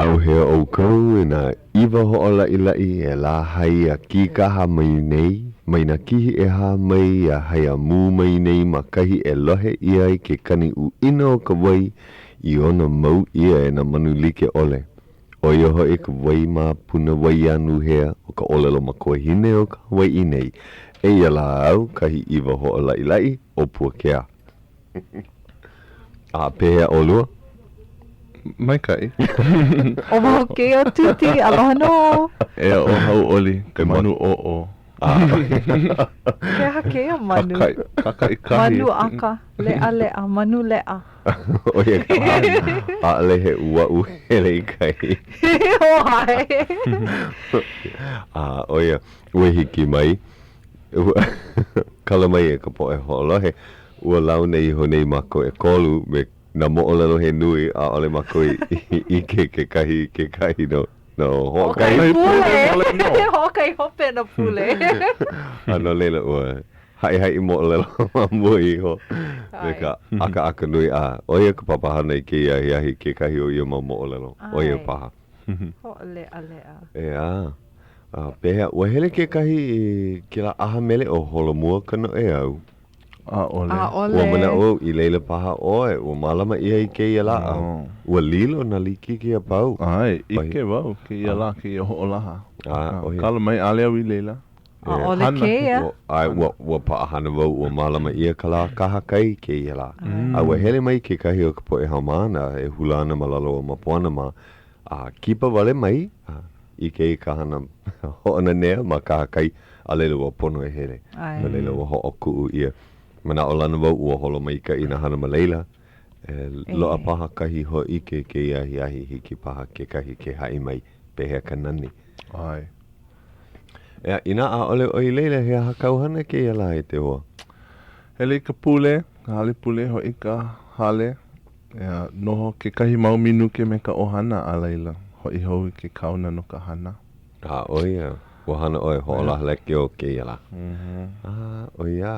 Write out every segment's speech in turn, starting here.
ʻAuhea ʻoukou e nā ʻiwa hoʻolaʻilaʻi e lāhai a kīkaha mai nei, mai nā kihi ʻehā mai a haiamū mai nei ma kahi e lohe ʻia ai ke kani ʻuʻina o ka wai i ona mau ʻia e nā manu like ʻole. ʻO ia hoʻi ka wai māpuna waianuhea o ka ʻōlelo makuahine o ka Hawaiʻi nei. Eia lā au, kahi ʻiwa hoʻolaʻilaʻi ʻo Puakea. A pehea ʻolua? Maikaʻi. ʻO wau kēia Tuti, aloha nō. Eia ʻo Hauʻoli, ka manu ʻōʻō. He aha kēia manu? Kakaʻikahi. Manu aka, leʻaleʻa, manu leʻa. ʻO ia ka ʻaʻole he ʻuaʻu hele i kai. ʻAe. A ʻo ia, ua hiki mai. Ua kala mai e ka poʻe hoʻolohe, ua launa iho nei mākou ʻekolu me nā moʻolelo he nui, ʻaʻole mākou i ʻike kekahi i kekahi no no hoʻokahi pule. Hoʻokahi hopena pule. A no laila, ua haʻihaʻi moʻolelo ma mua iho me ka ʻakaʻaka nui, a ʻo ia ka papahana i kēia ahiahi, kekahi o ia mau moʻolelo, ʻo ia paha. Hoʻoleʻaleʻa. ʻEā. A pehea, ua hele kekahi i kēlā ʻaha mele ʻo Holomua ka Noʻeau? ʻAʻole. ʻAʻole. Ua manaʻo au i laila paha ʻoe, ua mālama ʻia i kēia lā, a ua lilo nā likiki a pau. ʻAe, ʻike wau kēia lā, kēia hoʻolaha. ʻO ia. Kala mai, ʻaʻole au i laila. ʻAʻole kēia. ʻAe, ua, ua paʻahana wau, ua mālama ʻia ka lā kahakai i kēia lā. A ua hele mai kekahi o ka poʻe haumāna e hula ana ma lalo o Mapuana mā, A kipa wale mai a ʻike i ka hana hoʻonanea ma kahakai, a laila ua pono e hele. No laila ua hoʻokuʻu ʻia. Manaʻolana wau ua holo maikaʻi nā hana ma laila. E loaʻa paha kahi hōʻike kēia ahiahi, hiki paha kekahi ke haʻi mai pehea ka nani. ʻAe. Ea, inā ʻaʻole ʻoe i laila, he aha kāu hana kēia lā e te hoa? Hele i ka pule, ka hale pule, hoʻi i ka hale. Ea, noho kekahi mau minuke me ka ʻohana, a laila, hoʻi hou i ke kaona no ka hana. A ʻo ia, ua hana ʻoe hoʻolaha lekiō kēia lā. A ʻo ia,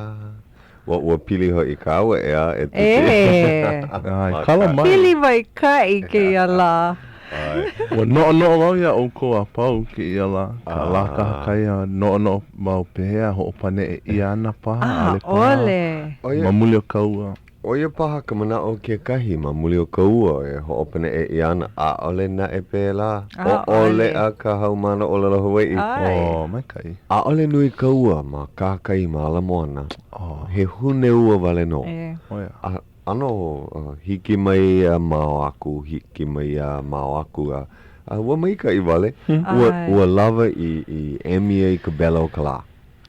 ua, ua pili hoʻi kāua, ʻeā, e Tuti. E! ʻAe, kala mai. Pili maikaʻi kēia lā. ʻAe. Ua noʻonoʻo wau iā ʻoukou a pau kēia lā, ka lā kahakai a noʻonoʻo wau pehea hoʻopaneʻe ʻia ana paha, ʻaʻole paha. ʻAʻole. Ma muli o ka ua. ʻO ia paha ka manaʻo kekahi ma muli o ka ua e hoʻopaneʻe ʻia ana, ʻaʻole naʻe pēlā. ʻOʻoleʻa ka haumāna ʻōlelo Hawaiʻi. Oh, maikaʻi. ʻAʻole nui ka ua ma kahakai ma Ala Moana. He hune ua wale nō. A ʻano hiki mai a mao aku, hiki mai a mao aku, a ua maikaʻi wale. Ua, ua lawa i, i emi ai ka wela o ka lā.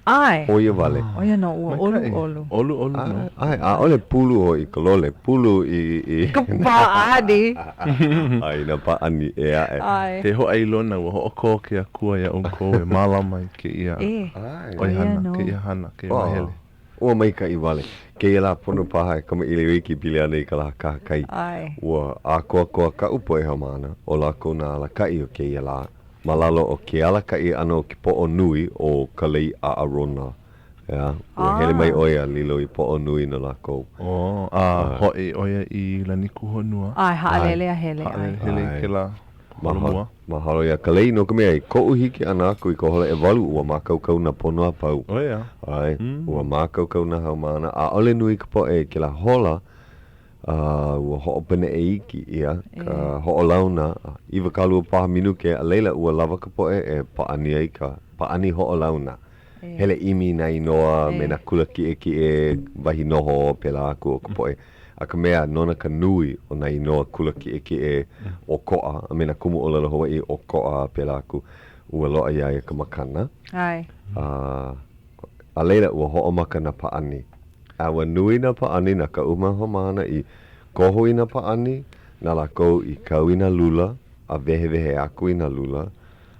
ʻAe. ʻO ia wale. ʻO ia nō, ua ʻoluʻolu. ʻOluʻolu nō. ʻAe, ʻaʻole pulu hoʻi ka lole, pulu i, i. Ka pāʻani. ʻAe, i nā pāʻani ʻē aʻe. ʻAe. He hōʻailona, ua hoʻokō ke Akua iā ʻoukou e mālama i kēia ʻoihana, kēia hana, kēia māhele. Ua maikaʻi wale. Kēia lā pono paha e kamaʻilio iki pili ana i ka lā kahakai. ʻAe. Ua ʻākoakoa kaʻu poʻe haumāna, ʻo lākou nā alakaʻi o kēia lā, ma lalo o ke alakaʻi ʻana o ke poʻo nui ʻo Kalei ʻAʻarona. ʻEā, ua hele mai ʻo ia a lilo i poʻo nui no lākou. Oh, a hoʻi ʻo ia i Lanikuhonua. ʻAe, haʻalele a hele. Haʻalele hele i kēlā holomua. Mahalo iā Kalei no ka mea, i koʻu hiki ʻana aku i ka hola ʻewalu, ua mākaukau nā pono a pau. ʻO ia. ʻAe, ua mākaukau nā haumāna, ʻaʻole nui ka poʻe i kēlā hola, a ua hoʻopaneʻe iki ʻia ka hoʻolauna, 20 paha minuke, a laila ua lawa ka poʻe e pāʻani ai ka pāʻani hoʻolauna. Hele ʻimi i nā inoa me nā kula kiʻekiʻe, wahi noho, pēlā aku o ka poʻe. A ka mea, nona ka nui o nā inoa kula kiʻekiʻe ʻokoʻa a me nā kumu ʻōlelo Hawaiʻi ʻokoʻa a pēlā aku, ua loaʻa iā ia ka makana. ʻAe. A, a laila, ua hoʻomaka nā pāʻani. A ua nui nā pāʻani na kaʻu mau haumāna i koho i nā pāʻani, na lākou i kau i nā lula a wehewehe aku i nā lula,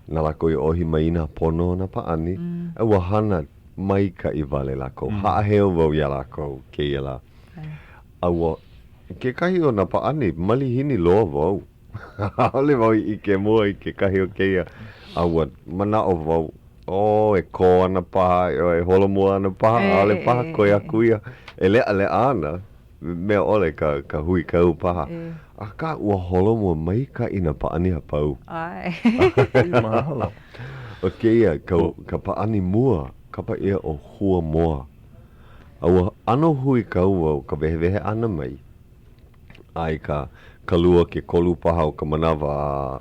na lākou i ʻohi mai i nā pono o nā pāʻani, a ua hana maikaʻi wale lākou. Haʻaheo wau iā lākou kēia lā. A ua kekahi o nā pāʻani, malihini loa wau. ʻAʻole wau i ʻike mua i kekahi o kēia, a ua manaʻo wau, oh, e kō ana paha, e holomua ana paha, ʻaʻole paha koe aku ia. E leʻaleʻa ana, mea ʻole ka, ka huikau paha. Akā, ua holomua maikaʻi nā pāʻani a pau. ʻAe. Mahalo. ʻO kēia ka, ka pāʻani mua, kapa ʻia ʻo Hua Moa. A ua ʻano huikau wau ka wehewehe ʻana mai a i ka kalua ke kolu paha o ka manawa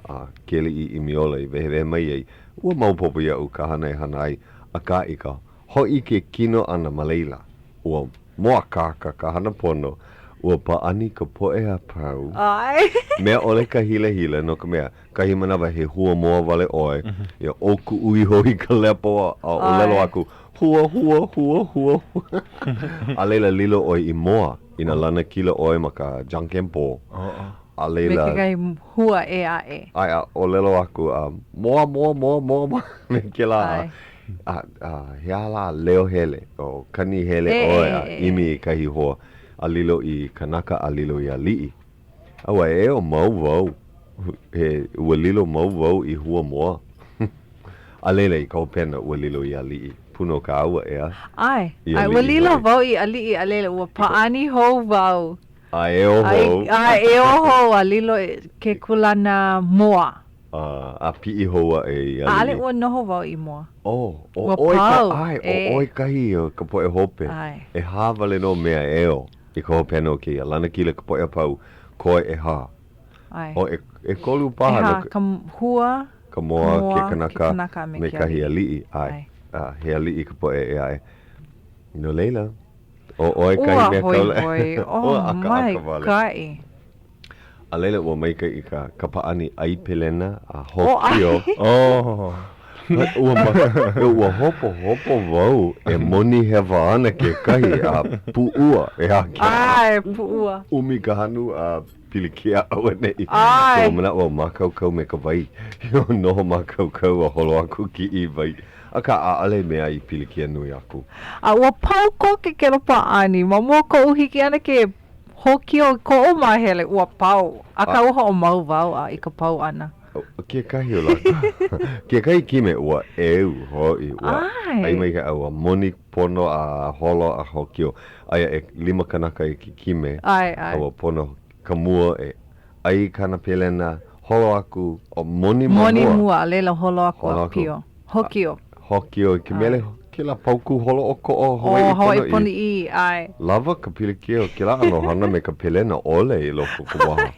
a, a Keliʻi ʻImiola i wehewehe mai ai, ua maopopo iaʻu ka hana e hana ai, akā i ka hōʻike kino ʻana ma laila, ua mōakāka ka hana pono, ua pāʻani ka poʻe a pau, ʻAe. mea ʻole ka hilahila, no ka mea, kahi manawa he hua moa wale ʻoe, ia ʻōkuʻu iho i ka lepo a ʻōlelo aku, hua, hua, hua, hua, hua. A laila lilo ʻoe i moa, inā lanakila ʻoe ma ka jankenpo. A Me laila. kekahi hua ʻē aʻe. ʻAe, a ʻōlelo aku, a moa, moa, moa, moa, moa, me kēlā. ʻAe. A, a, he aha lā leo hele, o kani hele E, ʻoe e, a e, e. ʻimi i kahi hoa, a lilo i kanaka a lilo i aliʻi. A ua eo mau wau, he, ua lilo mau wau i hua moa. A laila i ka hopena, ua lilo i aliʻi. Pono kāua, ʻeā? ʻAe, I ʻae, ua aliʻi lilo hoʻi. wau i aliʻi a laila ua pāʻani hou wau. A eo A i, hou. a eo hou a lilo i ke kūlana moa. A, a piʻi hou aʻe i ʻAʻole aliʻi. ua noho wau i moa. Oh, ʻo Ua ʻoe ka, pau, ʻae, ʻo e. ʻoe kahi o ka poʻe hope. ʻAe. ʻEhā wale nō mea eo i ka hopena o kēia. Lanakila ka poʻe a pau, koe ʻehā. ʻAe. O, ʻekolu paha no ʻEhā, ka. ka hua, Ka moa, moa, ke ke kanaka, kanaka a me me ke kahi aliʻi. aliʻi. ʻAe. ʻAe. A, he aliʻi ka poʻe ʻē aʻe. No laila, ʻo ʻoe kahi Ua mea kaula. hoihoi. Ua Oh, ʻakaʻaka wale. maikaʻi. A laila, ua maikaʻi ka, ka pāʻani ʻai pelena a Oh, hōkio. ʻae. Oh. Ua ma, ua hopohopo wau e moni hewa ana kekahi a puʻua e ake. ʻAe, puʻua. ʻUmi ka hanu a pilikia auaneʻi. ʻAe. Ua manaʻo wau mākaukau me ka wai. Noho mākaukau a holo aku kiʻi wai. Akā, ʻaʻole mea i pilikia nui aku. A ua pau koke kēlā pāʻani. Ma mua o koʻu hiki ʻana ke hōkio i koʻu māhele, ua pau. Akā, ua hoʻomau wau a i ka pau ʻana. Kekahi o lākou, kekahi kime ua ʻeu hoʻi, ua ʻai maikaʻi a ua moni pono a holo a hōkio. Aia ʻelima kanaka i ke kime, a ua pono ka mua e ʻai i kāna pelena, holo aku, o moni ma mua. Moni mua, a laila holo aku a pio. Hōkio. Hōkio i ke mele, kēlā paukū holoʻokoʻa Hawaiʻi ponoʻī. Hawaiʻi ponoʻī, ʻae. Lawa ka pilikia o kēlā ʻano hana me ka pelena ʻole i loko o ka waha.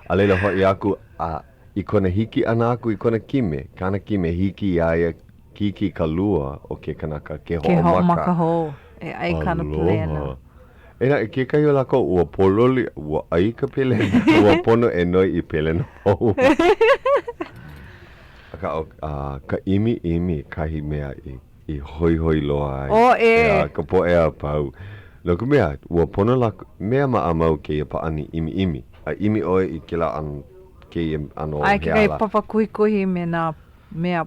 A laila hoʻi aku a i kona hiki ʻana aku i kona kime, kāna kime, hiki iā ia kīkī ka lua o ke kanaka ke Ke hoʻomaka. hoʻomaka hou e ʻai kāna pelena. Aloha. E naʻe, kekahi o lākou, ua pōloli, ua ʻai ka pelena, ua pono e noi i pelena hou. Akā, ʻo ka ʻimiʻimi kahi mea i, i hoihoi loa ai. Oh, ʻē. ʻEā, ka poʻe a pau. No ka mea, ua pono lākou, mea maʻamau kēia pāʻani ʻimiʻimi. A ʻimi ʻoe i kēlā ʻano, kēia ʻano ʻAe, he kekahi ala. papa kuhikuhi me nā mea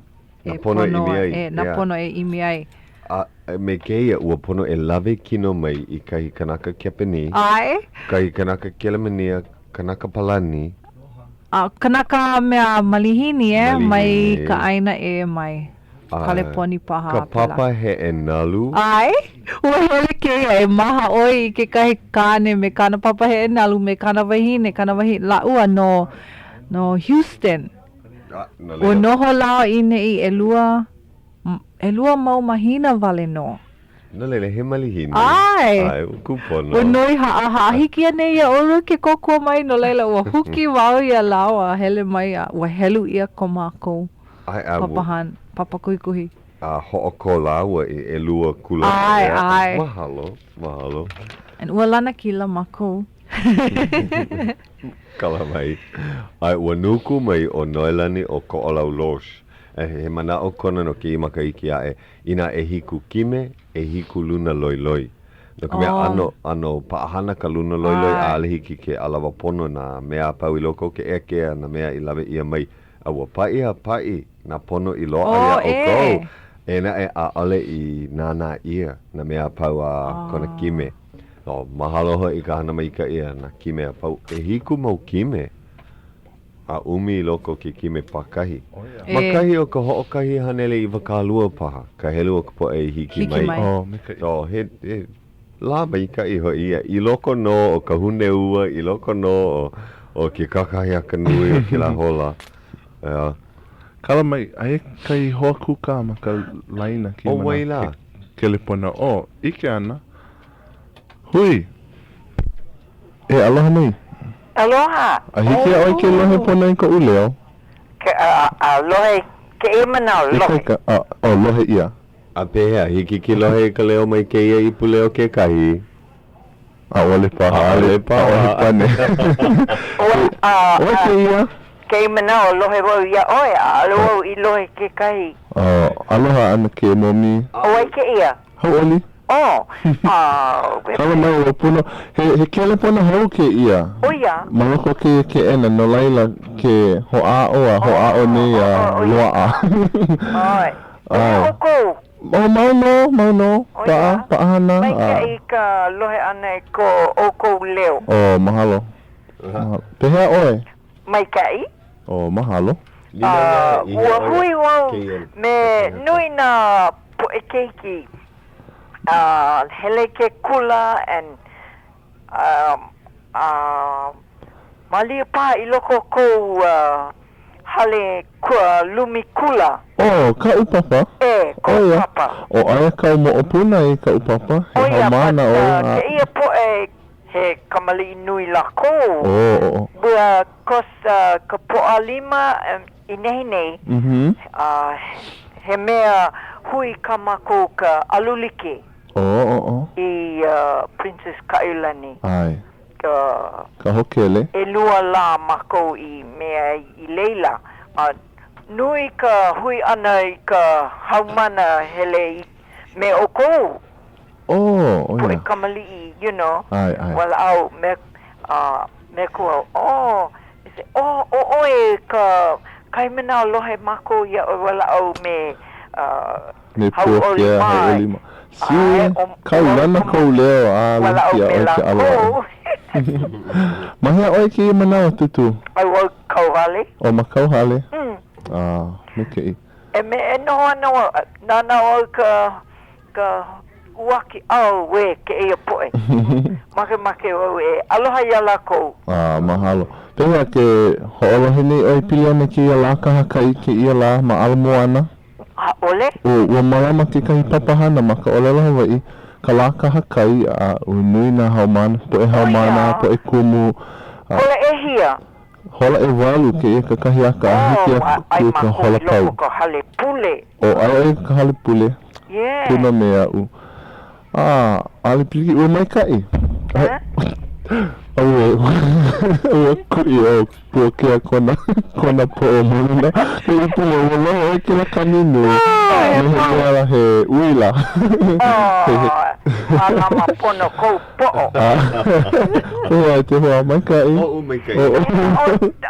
Nā e pono e pono ʻimi ai, e, nā ʻeā. pono e ʻimi ai. A me kēia, ua pono e lawe kino mai i kahi kanaka Kepanī, ʻAe. kahi kanaka Kelemania, kanaka Palani. A kanaka mea malihini, e, mai Malihini. ka ʻāina ʻē mai, A Kaleponi paha, ka pēlā. papa heʻe nalu. ʻAe, ua hele kēia e mahaʻoi i kekahi kāne me kāna papa heʻe nalu me kāna wahine, kāna wahine, lāua no, no Houston. A, no Ua laila. noho lāua i neʻi ʻelua, ʻelua mau mahina wale nō. No laila, he malihini. ʻAe! ʻAe, ua kūpono. Ua noi haʻahaʻa hiki anei iā ʻolua ke kōkua mai, no laila ua huki wau iā lāua a hele mai a ua helu ʻia ko mākou ʻAe, a ua. papahan, papa kuhikuhi. A hoʻokō lāua i ʻelua kūlana ʻAe, ʻeā. ʻae. Mahalo, mahalo. And ua lanakila mākou. Kala mai. ʻAe, ua nuku mai ʻo Noelani o Koʻolau Losh. He manaʻo kona no kēia makahiki aʻe, inā ʻehiku kime, ʻehiku luna loiloi. No ka mea, ʻano, ʻano paʻahana ka luna loiloi, ʻaʻole hiki ke ʻalawa pono nā mea a pau i loko o ke ʻeakea, nā mea i lawe ʻia mai, a ua paʻi a paʻi nā pono i loaʻa iā ʻoukou, eia naʻe ʻaʻole i nānā ʻia nā mea a pau a kona kime. No, mahalo hoʻi i ka hana maikaʻi a nā kime a pau. ʻEhiku mau kime a ʻumi i loko o ke kime pākahi. Ma kahi o ka 120 paha ka helu o ka poʻe i hiki mai. So, he, he lā maikaʻi hoʻi ia. I loko nō o ka hune ua, i loko nō o, ʻO ke kakahiaka nui o kēlā hola. ʻEā. Kala mai, aia kahi hoa kūkā ma ka laina kēia ʻO wai lā? Ke kelepona. ʻO, ʻike ana. Hui! E aloha mai. Aloha. A hiki iā ʻoe ke lohe pono i koʻu leo? Ke, a, a, lohe kēia manawa, lohe. Ikaika, a, oh, lohe ʻia. A pehea, hiki ke lohe i ka leo mai kēia ipu leo kekahi? ʻAʻole paha, ʻaʻole paha. ʻAʻohe pane. Ua, a, ʻO kēia? Kēia manawa, lohe wau iā ʻoe, ʻaʻole wau i lohe kekahi. Oh, aloha ʻanakē Momi. ʻO wai kēia? Hauʻoli. Oh, a, Kala mai ua pono, he, he kelepona hou kēia. ʻO ia. Ma loko o kēia keʻena, no laila ke hoʻāʻo a hoʻāʻo nei a loaʻa. ʻAe. ʻAe. ʻoukou? Oh, mau nō, mau nō. ʻO Paʻa, ia. paʻahana. A. Maikaʻi ka lohe ʻana i ko ʻoukou leo. Oh, mahalo. Mahalo. Pehea ʻoe? Maikaʻi. Oh, mahalo. A ua hui wau me nui nā poʻe keiki a hele i ke kula and a malia paha i loko o kou hale lumi kula. Oh, kaʻu papa. E, kou papa. ʻO aia kaʻu moʻopuna i kaʻu papa, he haumāna ʻo ia. ʻO ia, but kēia poʻe He kamaliʻi nui lākou. Oh. Ua cause ka Pōʻalima i nehinei, he mea hui kā mākou ka ʻalulike i Princess Kaʻiulani. ʻAe. Ka hōkele. ʻElua lā mākou i mea i laila. A nui ka hui ʻana i ka haumana hele i me ʻoukou. Oh, ʻo ia. Poʻe kamaliʻi, you know. ʻAe, ʻae. Walaʻau me, uh, me ko au, oh, they say, oh, ʻo ʻoe ka, kahi manawa lohe mākou iā ʻoe walaʻau me, uh, Me Hauʻoli Puakea, mai. Hauʻoli mai. ʻAe, See, ʻo, kaulana kou leo a walaʻau hiki iā me ʻoe ke alo aʻe. lākou. Ma hea ʻoe kēia manawa, Tūtū? ʻAe wau kauhale. ʻO ma kauhale? Mm. Ah, maikaʻi. E me e noho ana wau, nānā wau i ka ka uaki ʻauē kēia poʻe. Makemake wau e aloha iā lākou. A, mahalo. Pehea ke hoʻolohe nei ʻoe pili ana kēia lā kahakai kēia lā ma Ala Moana? ʻAʻole. ʻO, ua mālama kekahi papahana ma ka ʻōlelo Hawaiʻi, ka lā kahakai, a ua nui nā haumāna, poʻe haumāna, poʻe kumu, a. Hola ʻehia. Hola ʻewalu kēia kakahiaka a hiki aku i ka hola pau. ʻO, ka hale pule. ʻO, aia i ka hale pule. Yeah. Puna me aʻu. A, ʻaʻole pilikia, ua maikaʻi. Auē, ua kuʻi ʻo Puakea kona, kona poʻo ma luna. Ke ipu ua lohe ʻoe kēlā kani nui. Me he mea lā he uila. Oh, mālama pono kou poʻo. Pehea e te hoa, maikaʻi. Oʻu maikaʻi. O,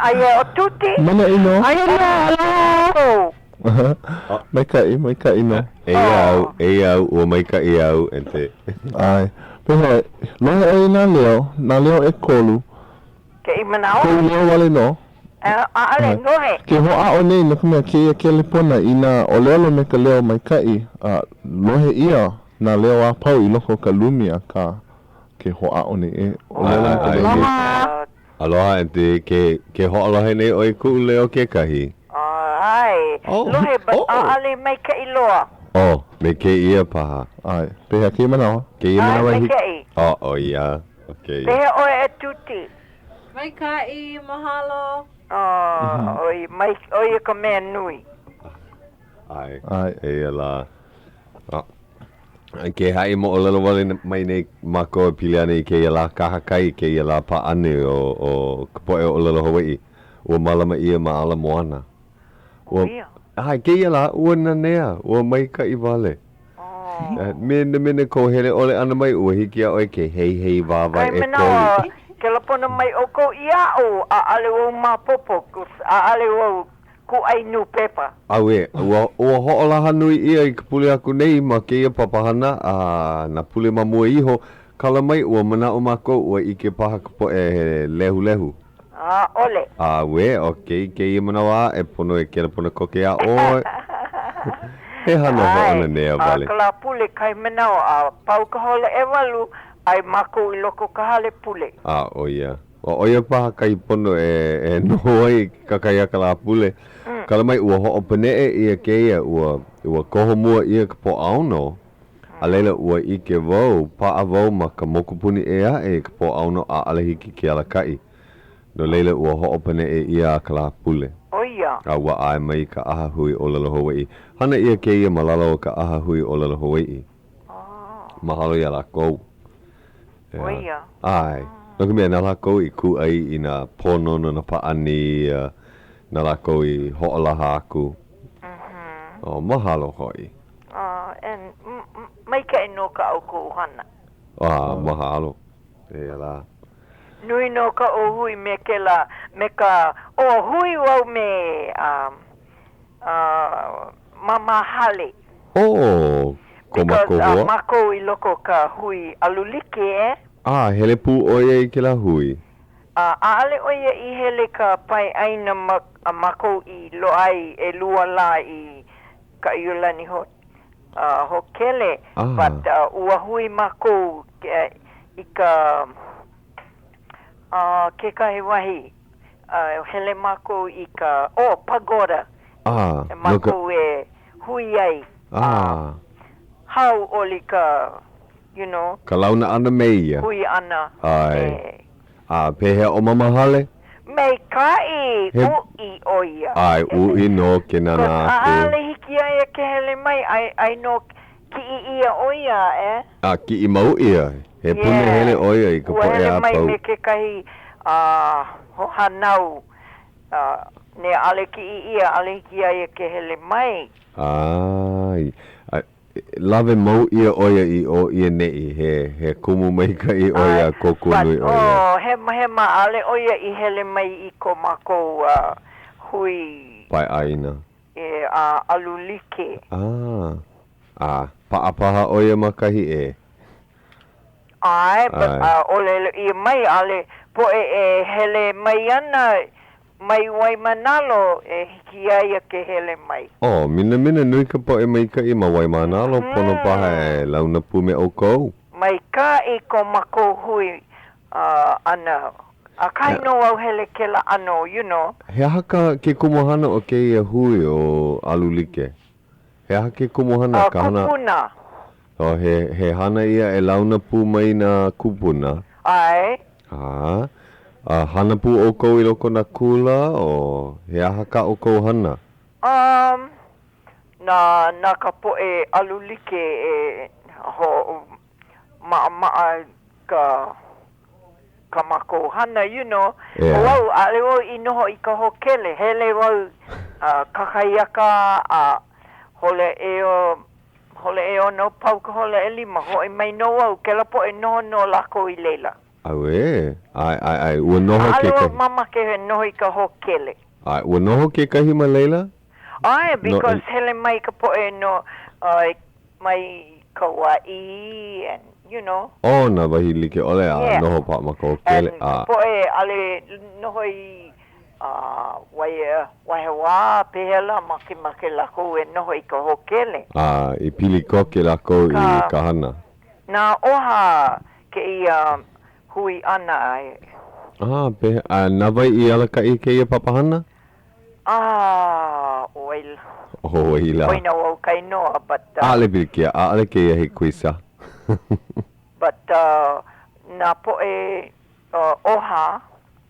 aia ʻo Tuti. Mana ʻino. Aia nō, aloha. Maikaʻi, maikaʻi nō. Eia au, eia au, ua maikaʻi au, e te. ʻAe. Pehea, lohe ʻoe i nā leo, nā leo ʻekolu. Kēia manawa. Kou leo wale nō. ʻAʻole, lohe. Ke hoʻāʻo nei no ka mea kēia kelepona inā ʻōlelo me ka leo maikaʻi, a lohe ʻia nā leo a pau i loko o ka lumi, akā, ke hoʻāʻo nei e ʻōlelo me ka leo Aloha. Aloha, Aunty. Ke, ke hoʻolohe nei ʻoe i kuʻu leo kekahi. ʻAe, lohe, but ʻaʻole maikaʻi loa. Oh, me kēia paha. ʻAe, pehea kēia manawa? Kēia manawa ʻAe, maikaʻi. Oh, ʻo ia. Okay. Pehea ʻoe e Tuti? Maikaʻi, mahalo. Oh, ʻo ia, mai, ʻo ia ka mea nui. ʻAe. ʻAe. Eia lā. A ke haʻi moʻolelo wale mai nei mākou e pili ana i kēia lā kahakai, kēia lā pāʻani o, o ka poʻe ʻōlelo Hawaiʻi. Ua mālama ʻia ma Ala Moana. Ua, ʻae, kēia lā, ua nanea, ua maikaʻi wale. Minemine kou hele ʻole ʻana mai, ua hiki iā ʻoe ke heihei wāwae ʻEkolu. Kai manawa, kelepona mai ʻoukou iaʻu, ʻaʻole wau maopopo, ʻaʻole wau kūʻai nūpepa. Auē, ua, ua hoʻolaha nui ʻia i ka pule aku nei ma kēia papahana a nā pule ma mua iho, kala mai ua manaʻo mākou ua ʻike paha ka poʻe he lehulehu. ʻAʻole. Auē, okay, kēia manawa aʻe, pono e kelepona koke iā ʻoe. He hana hoʻonanea wale. A ka lā pule kahi manawa, a pau ka hola ʻewalu, ʻai mākou i loko o ka hale pule. A, ʻo ia. ʻO ia paha kahi pono e e noho ai i kakahiaka Lāpule. Kala mai, ua hoʻopaneʻe ʻia kēia, ua, ua koho mua ʻia ka Pōʻaono, a laila ua ʻike wau, paʻa wau ma ka mokupuni ʻē aʻe i ka Pōʻaono ʻaʻole hiki ke alakaʻi. No laila, ua hoʻopaneʻe ʻia a ka Lāpule. ʻO ia. A ua ʻae mai ka ʻAhahui ʻŌlelo Hawaiʻi. Hana ʻia kēia ma lalo o ka ʻAhahui ʻŌlelo Hawaiʻi. Mahalo iā lākou. ʻO ia. ʻAe. No ka mea, na lākou i kūʻai i nā pono no nā pāʻani, a na lākou i hoʻolaha aku. Oh, mahalo hoʻi. And maikaʻi nō kā ʻoukou hana. Ah, mahalo. Eia lā. Nui nō kaʻu hui me kēlā, me ka, oh, hui wau me, um, uh, Māmā Hale. Oh, ko Because, mākou hoa. mākou i loko o ka hui alu like, eh? Ah, hele pū ʻo ia i kēlā hui? ʻAʻole ʻo ia i hele ka pae ʻāina ma, a mākou i loaʻa ai ʻelua lā i Kaʻiulani ho, uh, hōkele, Ah. but, uh, ua hui mākou i ka, uh, kekahi wahi, uh, hele mākou i ka, oh, pagoda. Ah, E no ka. mākou e hui ai. Ah. Hauʻoli ka, you know. Ka launa ʻana me ia. Hui ʻana ʻAe. me. A pehea ʻo Mama Hale? Maikaʻi, He. uʻi ʻo ia. ʻAe, uʻi nō ke nānā Because aku. ʻaʻole hiki iā ia ke hele mai, ʻai, ʻai nō kiʻi ʻia ʻo ia, eh? A kiʻi mau ʻia. He punahele Yeah. ʻo ia i ka Ua poʻe hele a mai pau. me kekahi, uh, hoahānau, uh, ne ʻaʻole kiʻi ʻia, ʻaʻole hiki iā ia ke hele mai. ʻAe. A lawe mau ʻia ʻo ia i ʻō i ʻaneʻi, he, he kumu maikaʻi ʻo ia, ʻAe, kōkua but, nui ʻo ia. oh, hemahema, ʻaʻole ʻo ia i hele mai i ko mākou uh, hui. Paeʻāina. E, a alu like. Ah, a paʻa paha ʻo ia ma kahi ʻē. ʻAe, but ʻAe. a ʻōlelo ʻia mai, ʻaʻole poʻe e hele mai ana mai Waimānalo e hiki iā ia ke hele mai. Oh, minamina nui ka poʻe maikaʻi ma Waimānalo, pono paha e launa pū me ʻoukou. Maikaʻi ko mākou hui ʻana. ʻAkahi nō au hele kēlā ʻano, you know. He aha ka ke kumuhana o kēia hui ʻo Alu Like? He aha ke kumuhana, ka hana? Kupuna. Oh, he, he hana ia e launa pū mai nā kūpuna. ʻAe. A, a hana pū ʻoukou i loko o nā kula, o he aha kā ʻoukou hana? Um, na, na ka poʻe alu like e hoʻomaʻamaʻa ka, kā mākou hana, you know. Yeah. ʻO au, ʻaʻole wau i noho i ka hōkele. Hele wau a kakahiaka a hola ʻeo, hola ʻeono, pau ka hola ʻelima, hoʻi mai nō wau, kēlā poʻe noho nō lākou i laila. Auē, ʻae, ʻae, ʻae, ua noho ʻAʻole wau kekahi. mamake e noho i ka hōkele. ʻAe, ua noho kekahi ma laila? ʻAe, No, because hele mai ka poʻe no, uh, mai Kauaʻi and, you know. Oh, nā wahi like ʻole a Yeah. noho paʻa ma ka hōkele, And ka a. poʻe ʻaʻole noho i uh, Wai, Wahiawā, pehea lā, makemake lākou e noho i ka hōkele. A i pili koke lākou i Ka, ka hana. na OHA kēia hui ʻana e. Ah, pehea, a na wai i alakaʻi kēia papahana? Ah, ʻo wai lā. ʻO wai lā. Poina wau ka inoa, but. Uh, ʻAʻole pilikia, ʻaʻole kēia he kuisa. But, uh, nā poʻe uh, OHA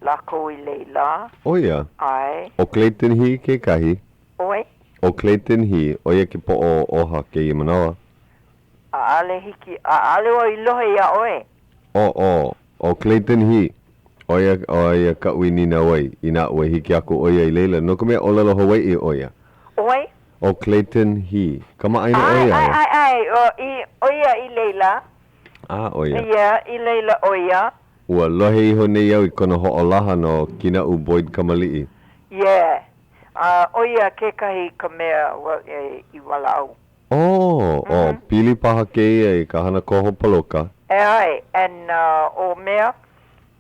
lākou i laila. ʻO ia. ʻAe. ʻO Clayton Hee kekahi. ʻO wai? ʻO Clayton Hee, ʻo ia ke poʻo o OHA kēia manawa. ʻAʻole hiki, ʻaʻole wau i lohe iā ʻoe. ʻO, ʻo, ʻo Clayton Hee, ʻo ia, ʻo ia kaʻu i nīnau ai, inā ua hiki aku ʻo ia i laila, no ka mea ʻōlelo Hawaiʻi ʻo ia. ʻO wai? ʻO Clayton Hee. Kamaʻāina ʻo ʻAe, ia, ʻae, e? ʻae, ʻae, ʻo, i, ʻo ia i laila. A, ʻo ia. Yeah, i laila ʻo ia. Ua lohe iho nei au i kona hoʻolaha no Kinaʻu Boyd Kamaliʻi. Yeah. A, ʻo ia kekahi ka mea ua, e, i walaʻau. Oh, oh, pili paha kēia i ka hana koho paloka. ʻAe, and ʻo mea,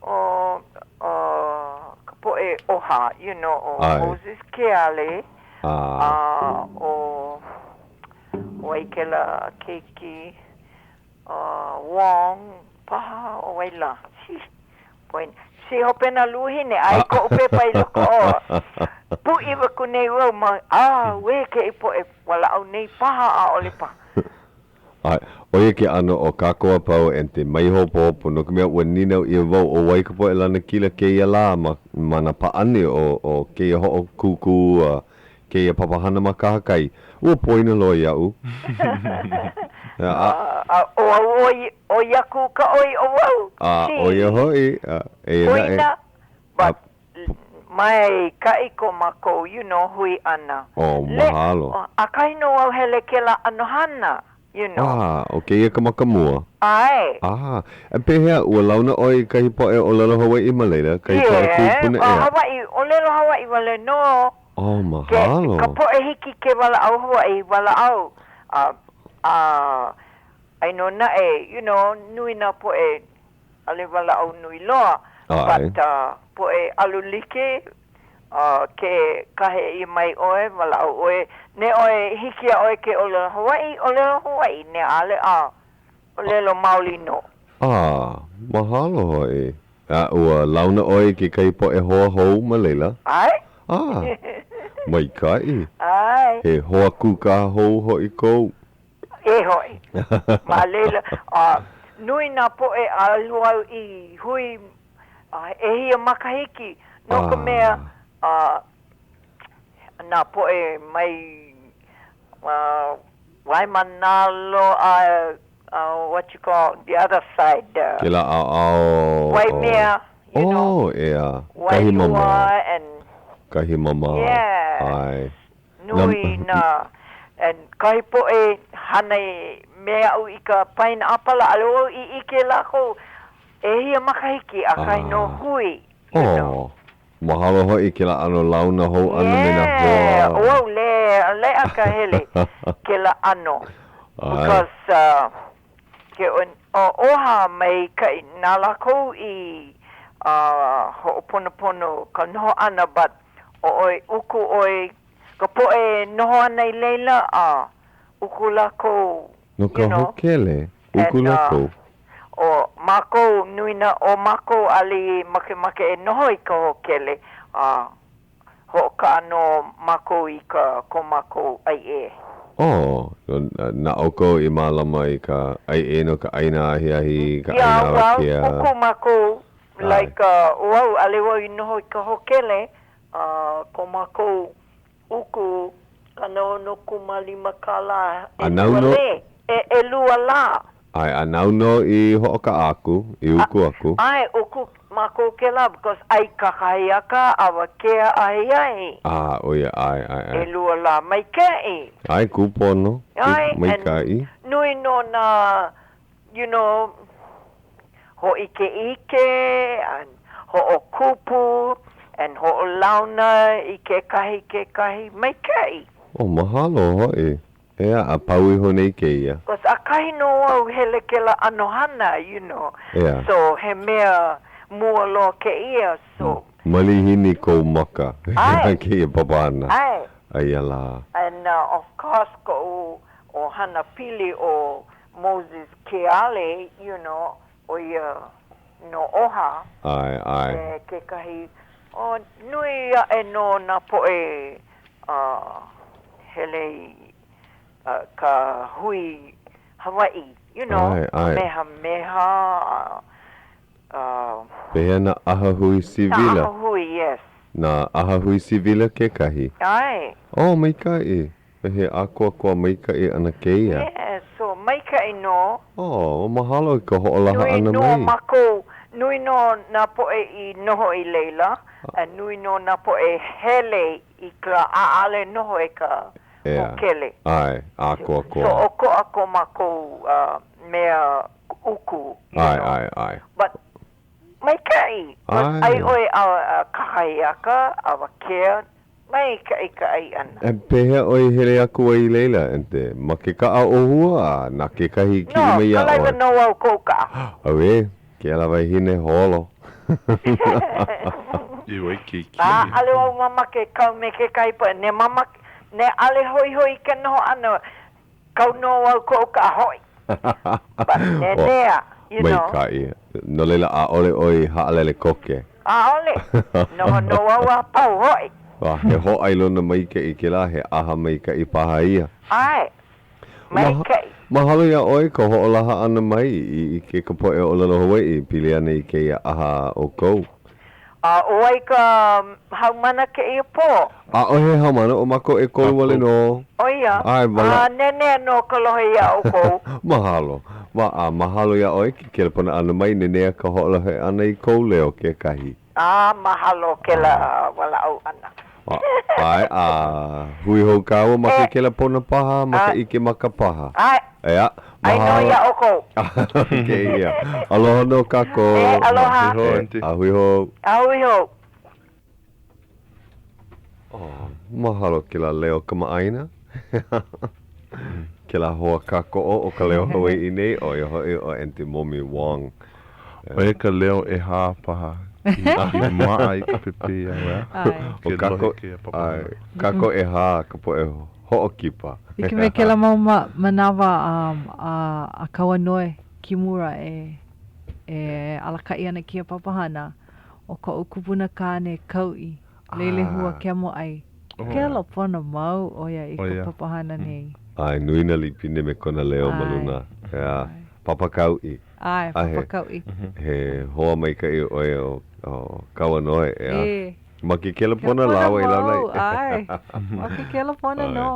ʻo, ʻo ka poʻe OHA, you know, ʻo ʻAe. Moses Keale, A. a ʻo, ʻo wai kēlā keiki, ʻo Wong paha, ʻo wai lā? Poina. See hopena luahine, aia koʻu pepa i loko o pūʻiwa aku nei wau ma, auē kēia poʻe walaʻau nei paha, ʻaʻole paha. ʻAe, ʻo ia ke ʻano o kākou a pau ente, mai hopohopo, no ka mea, ua nīnau ʻia wau ʻo wai ka poʻe lanakila kēia lā ma, ma nā pāʻani o, o kēia hoʻokūkū a kēia papahana ma kahakai. Ua poina loa iaʻu. A, a, ʻo au ʻoi, ʻoi aku ka ʻoi o wau. A, ʻo ia hoʻi, a, eia naʻe. Poina, but maikaʻi ko mākou, you know, hui ʻana. Oh, mahalo. ʻAkahi nō au hele kēlā ʻano hana, you know. Ah, ʻo kēia ka makamua. ʻAe. Ah, a pehea, ua launa ʻoe i kahi poʻe ʻōlelo Hawaiʻi ma laila, kahi poʻe kūpuna, ʻeā? Yeah, Hawaiʻi, ʻōlelo Hawaiʻi wale nō. Oh, mahalo. Ke, ka poʻe hiki ke walaʻau Hawaiʻi, walaʻau. A, a, aia nō naʻe, you know, nui nā poʻe ʻaʻole walaʻau nui loa, but poʻe alu like, ke kahe ʻia mai ʻoe, walaʻau ʻoe, ne ʻoe, hiki iā ʻoe ke ʻōlelo Hawaiʻi, ʻōlelo Hawaiʻi, ne ʻaʻole, a ʻōlelo maoli nō. A, mahalo hoʻi. A ua launa ʻoe i kekahi poʻe hoa hou ma laila? ʻAe. A, maikaʻi. ʻAe. He hoa kūkā hou hoʻi kou. E hoʻi. Ma laila, a nui nā poʻe alu au i hui ʻehia makahiki, no ka mea, a nā poʻe mai Waimānalo a what you call the other side. Kēlā ʻaoʻao. Waimea, you know. Oh, ʻeā. Kahi mamao. Wailua and. Kahi mamao. Yeah. ʻAe. Nui nā and kahi poʻe hana me aʻu i ka paina ʻāpala, ʻaʻole wau i ʻike lākou ʻehia makahiki ʻakahi nō hui, you know. Oh, mahalo hoʻi kēlā ʻano launa hou ʻana me nā hoa. Yeah, ʻo au le, leʻa ka hele kēlā ʻano because uh, ke oha maikaʻi na lākou i uh, hoʻoponopono ka noho ʻana but ʻo ʻoe, uku ʻoe, ka poʻe e noho ana i laila, a uku lākou, No ka you know. hōkele, uku And, uh, lākou. ʻo mākou, nui nā, ʻo mākou ʻaʻole i makemake e noho i ka hōkele, a hoʻokaʻa nō mākou i ka ko mākou ʻaiʻē. Oh, na ʻoukou i mālama i ka ʻaiʻē no ka ʻaina ahiahi, ka ʻaina Yeah, well, awakea. uku mākou Like, ʻo au, ʻaʻole wau i noho i ka hōkele, a ko mākou uku 65 kālā ʻelua lē, e, ʻelua lā. ʻAe, a nāu nō i hoʻokaʻa aku, i uku aku. ʻAe, uku mākou kēlā, because ʻai kakahiaka, awakea, ahiahi. A, ʻo ia, ʻae, ʻae, ʻae. ʻElua lā maikaʻi. ʻAe, kūpono, kū, ʻAe, and maikaʻi. nui nō nā You know, hōʻikeʻike and hoʻokupu and hoʻolauna i kekahi kekahi maikaʻi. Oh, mahalo hoʻi. ʻEā, a pau iho nei kēia. Cause ʻakahi nō au hele kēlā ʻano hana, you know. ʻEā. So, he mea mua loa kēia, so. Malihini kou maka i kēia papahana. ʻAe. Aia lā. And of course koʻu ʻohana pili ʻo Moses Keale, you know, ʻo ia no oha. ʻAe, ʻae. Me kekahi, oh, nui aʻe nō nā poʻe hele i ka hui Hawaiʻi, you know, ʻAe, ʻae. Kamehameha, a. Pehea nā ʻahahui sivila? Nā ʻahahui, yes. Nā ʻahahui sivila kekahi? ʻAe. Oh, maikaʻi. He ʻākoakoa maikaʻi ʻana kēia. Yes, so maikaʻi nō. Oh, mahalo i ka hoʻolaha ʻana mai. Nui nō mākou, nui nō nā poʻe i noho i laila, a nui nō nā poʻe hele i ka ʻaʻale noho i ka hōkele. ʻAe, ʻākoakoa. So ʻokoʻa ko mākou mea uku, you know. ʻAe, ʻae, ʻae. But maikaʻi, ʻai ʻoe a kakahiaka, awakea, Maikaʻi ka ʻai ʻana. A pehea ʻoe i hele aku ai i laila, ente? Ma ke kaʻa ʻōhua a na kekahi i kiʻi mai iā ʻoe? No, kalaiwa nō au koʻu kaʻa. Auē, ke ala wahine holo. I Waikīkī. A ʻaʻole wau mamake kau me kekahi poʻe, ne mamake, ne ʻaʻole hoihoi i ke noho ʻana, kau nō au koʻu kaʻa hoʻi. But nenea, you know. Maikaʻi. No laila, ʻaʻole ʻoe i haʻalele koke. ʻAʻole. Noho nō au a pau hoʻi. A he hōʻailona maikaʻi kēlā, he ʻaha maikaʻi paha ia. ʻAe. Maikaʻi. Mahalo iā ʻoe ka hoʻolaha ʻana mai i ʻike ka poʻe ʻōlelo Hawaiʻi pili ana i kēia ʻaha a ʻoukou. A ʻo wai ka haumana kēia pō? ʻAʻohe haumana, ʻo mākou ʻekolu wale nō. ʻO ia. ʻAe, wala. A nenea nō ka lohe iā ʻoukou. Mahalo. Ma, a mahalo iā ʻoe ke kelepona ʻana mai, nenea ka hoʻolohe ʻana i kou leo kekahi. A mahalo kēlā walaʻau ʻana. ʻAe, a hui hou kāua ma ke kelepona paha, ma ka ʻike maka paha. ʻAe. ʻEā, ʻAi nō iā ʻoukou. Kēia. Aloha nō kākou. E, aloha. A hui hou, Aunty. A hui hou. A hui hou. Oh, mahalo kēlā leo kamaʻāina. Kēlā hoa kākoʻo o ka leo Hawaiʻi nei, ʻo ia hoʻi ʻo Aunty Momi Wong. ʻO ia ka leo ʻehā paha i maʻa i ka pepeiao, ʻeā? ʻO kākou, ʻae, kākou ʻehā ka poʻe hoʻokipa. Like me kēlā mau manawa a Kauanoe Kimura e alakaʻi ana i kēia papahana, ʻo koʻu kupuna kāne Kauʻi, Leilehua Keamoʻai. Kēlā pono mau ʻo ia i ka papahana nei. ʻAe, nui nā lipine me kona leo ma luna. ʻEā, Papa Kauʻi. ʻAe, Papa Kauʻi. He hoa maikaʻi ʻo ia o Kauanoe, ʻeā. Ma ke kelepona lāua i launa ai. ʻAe, ma ke kelepona nō.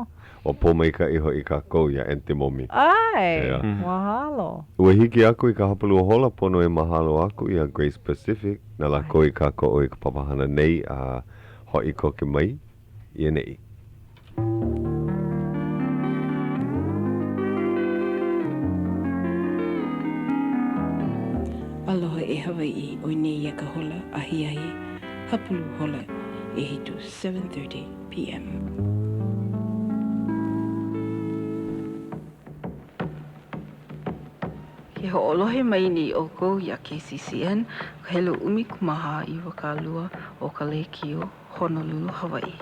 Ua pōmaikaʻi hoʻi kākou iā Aunty Momi. ʻAe, mahalo. Ua hiki aku i ka hapalua hola pono e mahalo aku iā Grace Pacific, na lākou i kākoʻo i ka papahana nei a hoʻi koke mai i ʻaneʻi. Aloha e Hawaiʻi, ʻoi nei ia ka hola ahiahi hapulu hola ʻehiku, 7:30 PM. Ke hoʻolohe mai nei ʻoukou iā KCCN, ka helu 14 20 o ka lēkiō Honolulu, Hawaiʻi.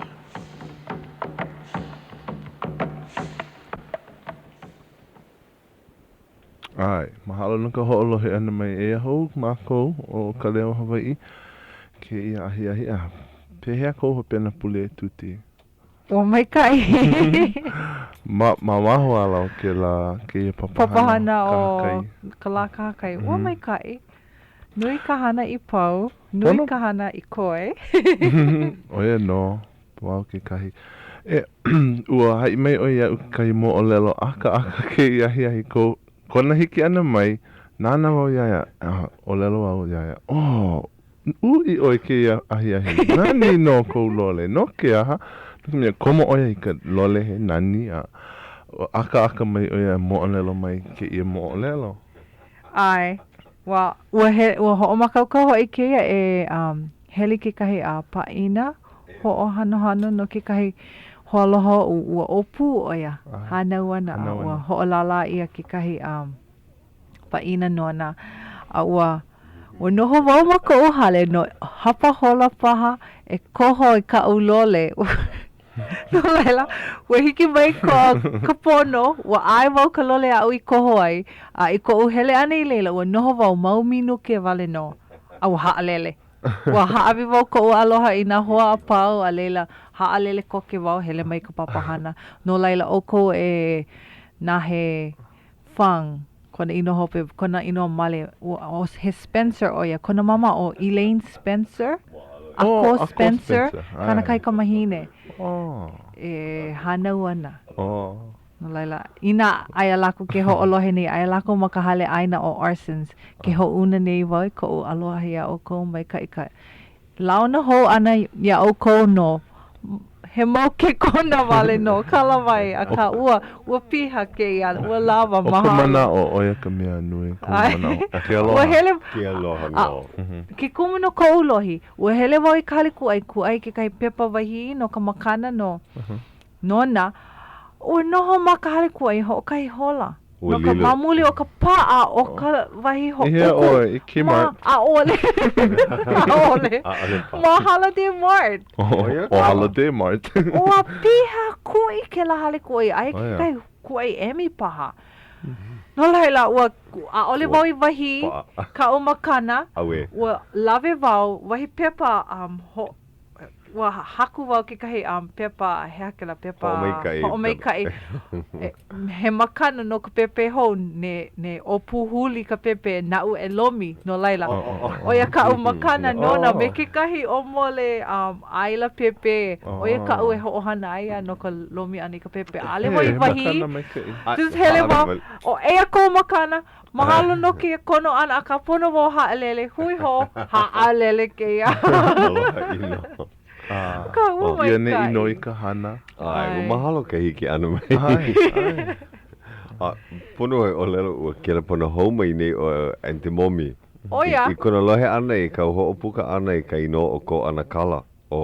ʻAe, mahalo no ka hoʻolohe ʻana mai. Eia hou mākou ʻo Ka Leo Hawaiʻi kēia ahiahi. A pehea kou hopena pule e Tuti? Ua maikaʻi. Ma, ma waho ala o kēlā, kēia papahana Papahana o ka lā kahakai. Ua maikaʻi. Nui ka hana i pau, nui ka hana i koe. ʻO ia nō, wau kekahi. E, ua haʻi mai ʻoe iaʻu kekahi moʻolelo ʻakaʻaka kēia ahiahi kou, kona hiki ʻana mai, nānā wau iā ia, a ʻōlelo au iā ia, Oh, uʻi ʻoe kēia ahiahi, nani nō kou lole, no ke aha? No ka mea, komo ʻo ia i ka lole he nani, a ʻakaʻaka mai ʻo ia e moʻolelo mai kēia moʻolelo. ʻAe, Ua, ua he, ua hoʻomākaukau hoʻi kēia e um, hele i kekahi a pāʻina hoʻohanohano no kekahi hoaaloha oʻu, ua ʻōpū ʻo ia, hānau ana, a ua hoʻolālā ʻia kekahi um, pāʻina nona, a ua, ua noho wau ma koʻu hale no hapa hola paha e koho i kaʻu lole. No laila, ua hiki mai ko, ka pono, ua ʻae wau ka lole aʻu i koho ai, a i koʻu hele ʻana i laila, ua noho wau mau minuke wale nō, a ua haʻalele. Ua hāʻawi wau koʻu aloha i nā hoa a pau, a laila, haʻalele koke wau, hele mai ka papahana. No laila, ʻoukou e Nahe Fung, kona inoa hope, kona inoa male, ua, he Spencer ʻo ia. Kona mama ʻo Elaine Spencer, Ako oh, Spencer, Spencer. kāna kaikamahine oh. e hānau ana. Oh. No laila, inā aia lākou ke hoʻolohe nei, aia lākou ma ka hale ʻaina ʻo Arsons, ke hoʻouna nei wau i koʻu aloha iā ʻoukou maikaʻi ka Launa hou ʻana iā ʻoukou no he mau kekona wale nō kala mai, akā ua, ua piha kēia, ua lawa, mahalo. ʻO ka manaʻo, ʻo ia ka mea nui, koʻu manaʻo. Ke aloha. Ua hele, Ke aloha nō. Ke kumu no koʻu lohi, ua hele wau i ka hale kūʻai, kūʻai kekahi pepa wahī no ka makana no, nona, ua noho ma ka hale kūʻai hoʻokahi hola. Ua No ka, lilo. ma muli o ka paʻa o ka wahi I hea hoʻouku ʻoe? I ma, Kmart? ʻaʻole. ʻAʻole. ʻAʻole paha. Ma Holiday Mart. ʻO ia ʻO Holiday Mart. Ua piha kuʻi kēlā hale kūʻai, aia ʻO ia. kekahi kūʻai emi paha. No laila, ua, ʻaʻole wau i wahī Paʻa. kaʻu makana. Auē. Ua lawe wau, wahi pepa um, ho, ua haku wau kekahi um, pepa, he aha kēlā pepa? Hoʻomaikaʻi. Hoʻomaikaʻi. E, he makana no ka pēpē hou, ne, ne ʻōpū huli ka pēpē, naʻu e lomi, no laila, ʻo ia kaʻu makana nona me kekahi ʻōmole um, ʻaila pēpē, ʻo ia kaʻu e hoʻohana ai a no ka lomi ʻana i ka pēpē. ʻAʻole wau i wahī, just hele wau, ʻo eia kou makana, mahalo no kēia kono ʻana, akā pono wau haʻalele, hui hou, haʻalele kēia. Aloha ʻino. Ka ua Ia nei maikaʻi. ʻino i ka hana. ʻAe, ua mahalo ka hiki ʻana mai. ʻAe, ʻae. A pono e ʻōlelo ua kelepona hou mai nei ʻo Aunty Momi. ʻO ia. I kona lohe ʻana i kāu hoʻopuka ʻana i ka inoa o kou ʻanakala, ʻo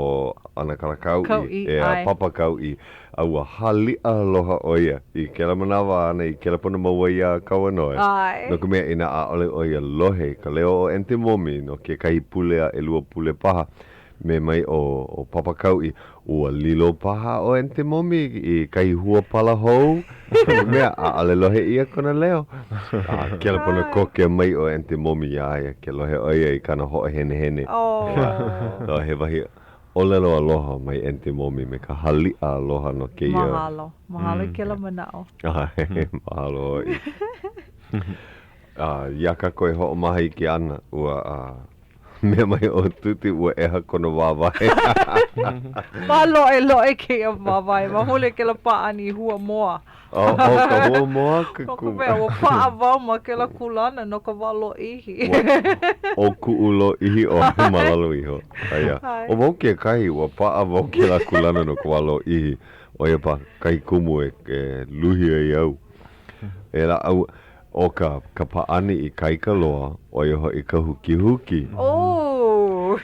ʻAnakala Kauʻi, Kauʻi, ʻeā, ʻae. Papa Kauʻi, a ua haliʻa aloha ʻo ia i kēlā manawa āna i kelepona mau ai iā Kauanoe. ʻAe. No ka mea, inā ʻaʻole ʻo ia lohe i ka leo o Aunty Momi no kekahi pule a ʻelua pule paha, Mea mai ʻo ʻo Papa Kauʻi, ua lilo paha ʻo Aunty Momi i kahi huapala hou, no ka mea, ʻaʻole lohe ʻia kona leo. A kelepona koke mai ʻo Aunty Momi iā ia, ke lohe ʻo ia i kāna hoʻohenehene. Oh. He wahi ʻōlelo aloha mai Aunty Momi me ka haliʻa aloha no kēia. Mahalo. Mahalo i kēlā manaʻo. ʻAe, mahalo hoʻi. A iā kākou e hoʻomaha iki ana, ua Mea mai ʻo Tuti ua ʻeha kona wāwae. Māloʻeloʻe kēia wāwae ma muli o kēlā pāʻani hua moa. Oh, ʻo ka hua moa ke No ka mea, ua paʻa wau ma kēlā kūlana no ka wā lōʻihi. ʻO kuʻu lōʻihi ʻoe ma lalo iho. Aia. ʻO wau kekahi, ua paʻa wau kēlā kūlana no ka wā lōʻihi. ʻO ia paha kahi kumu e luhi ai au. E laʻa, ʻO ka ka pāʻani ikaika loa, ʻo ia hoʻi ka hukihuki. Oh!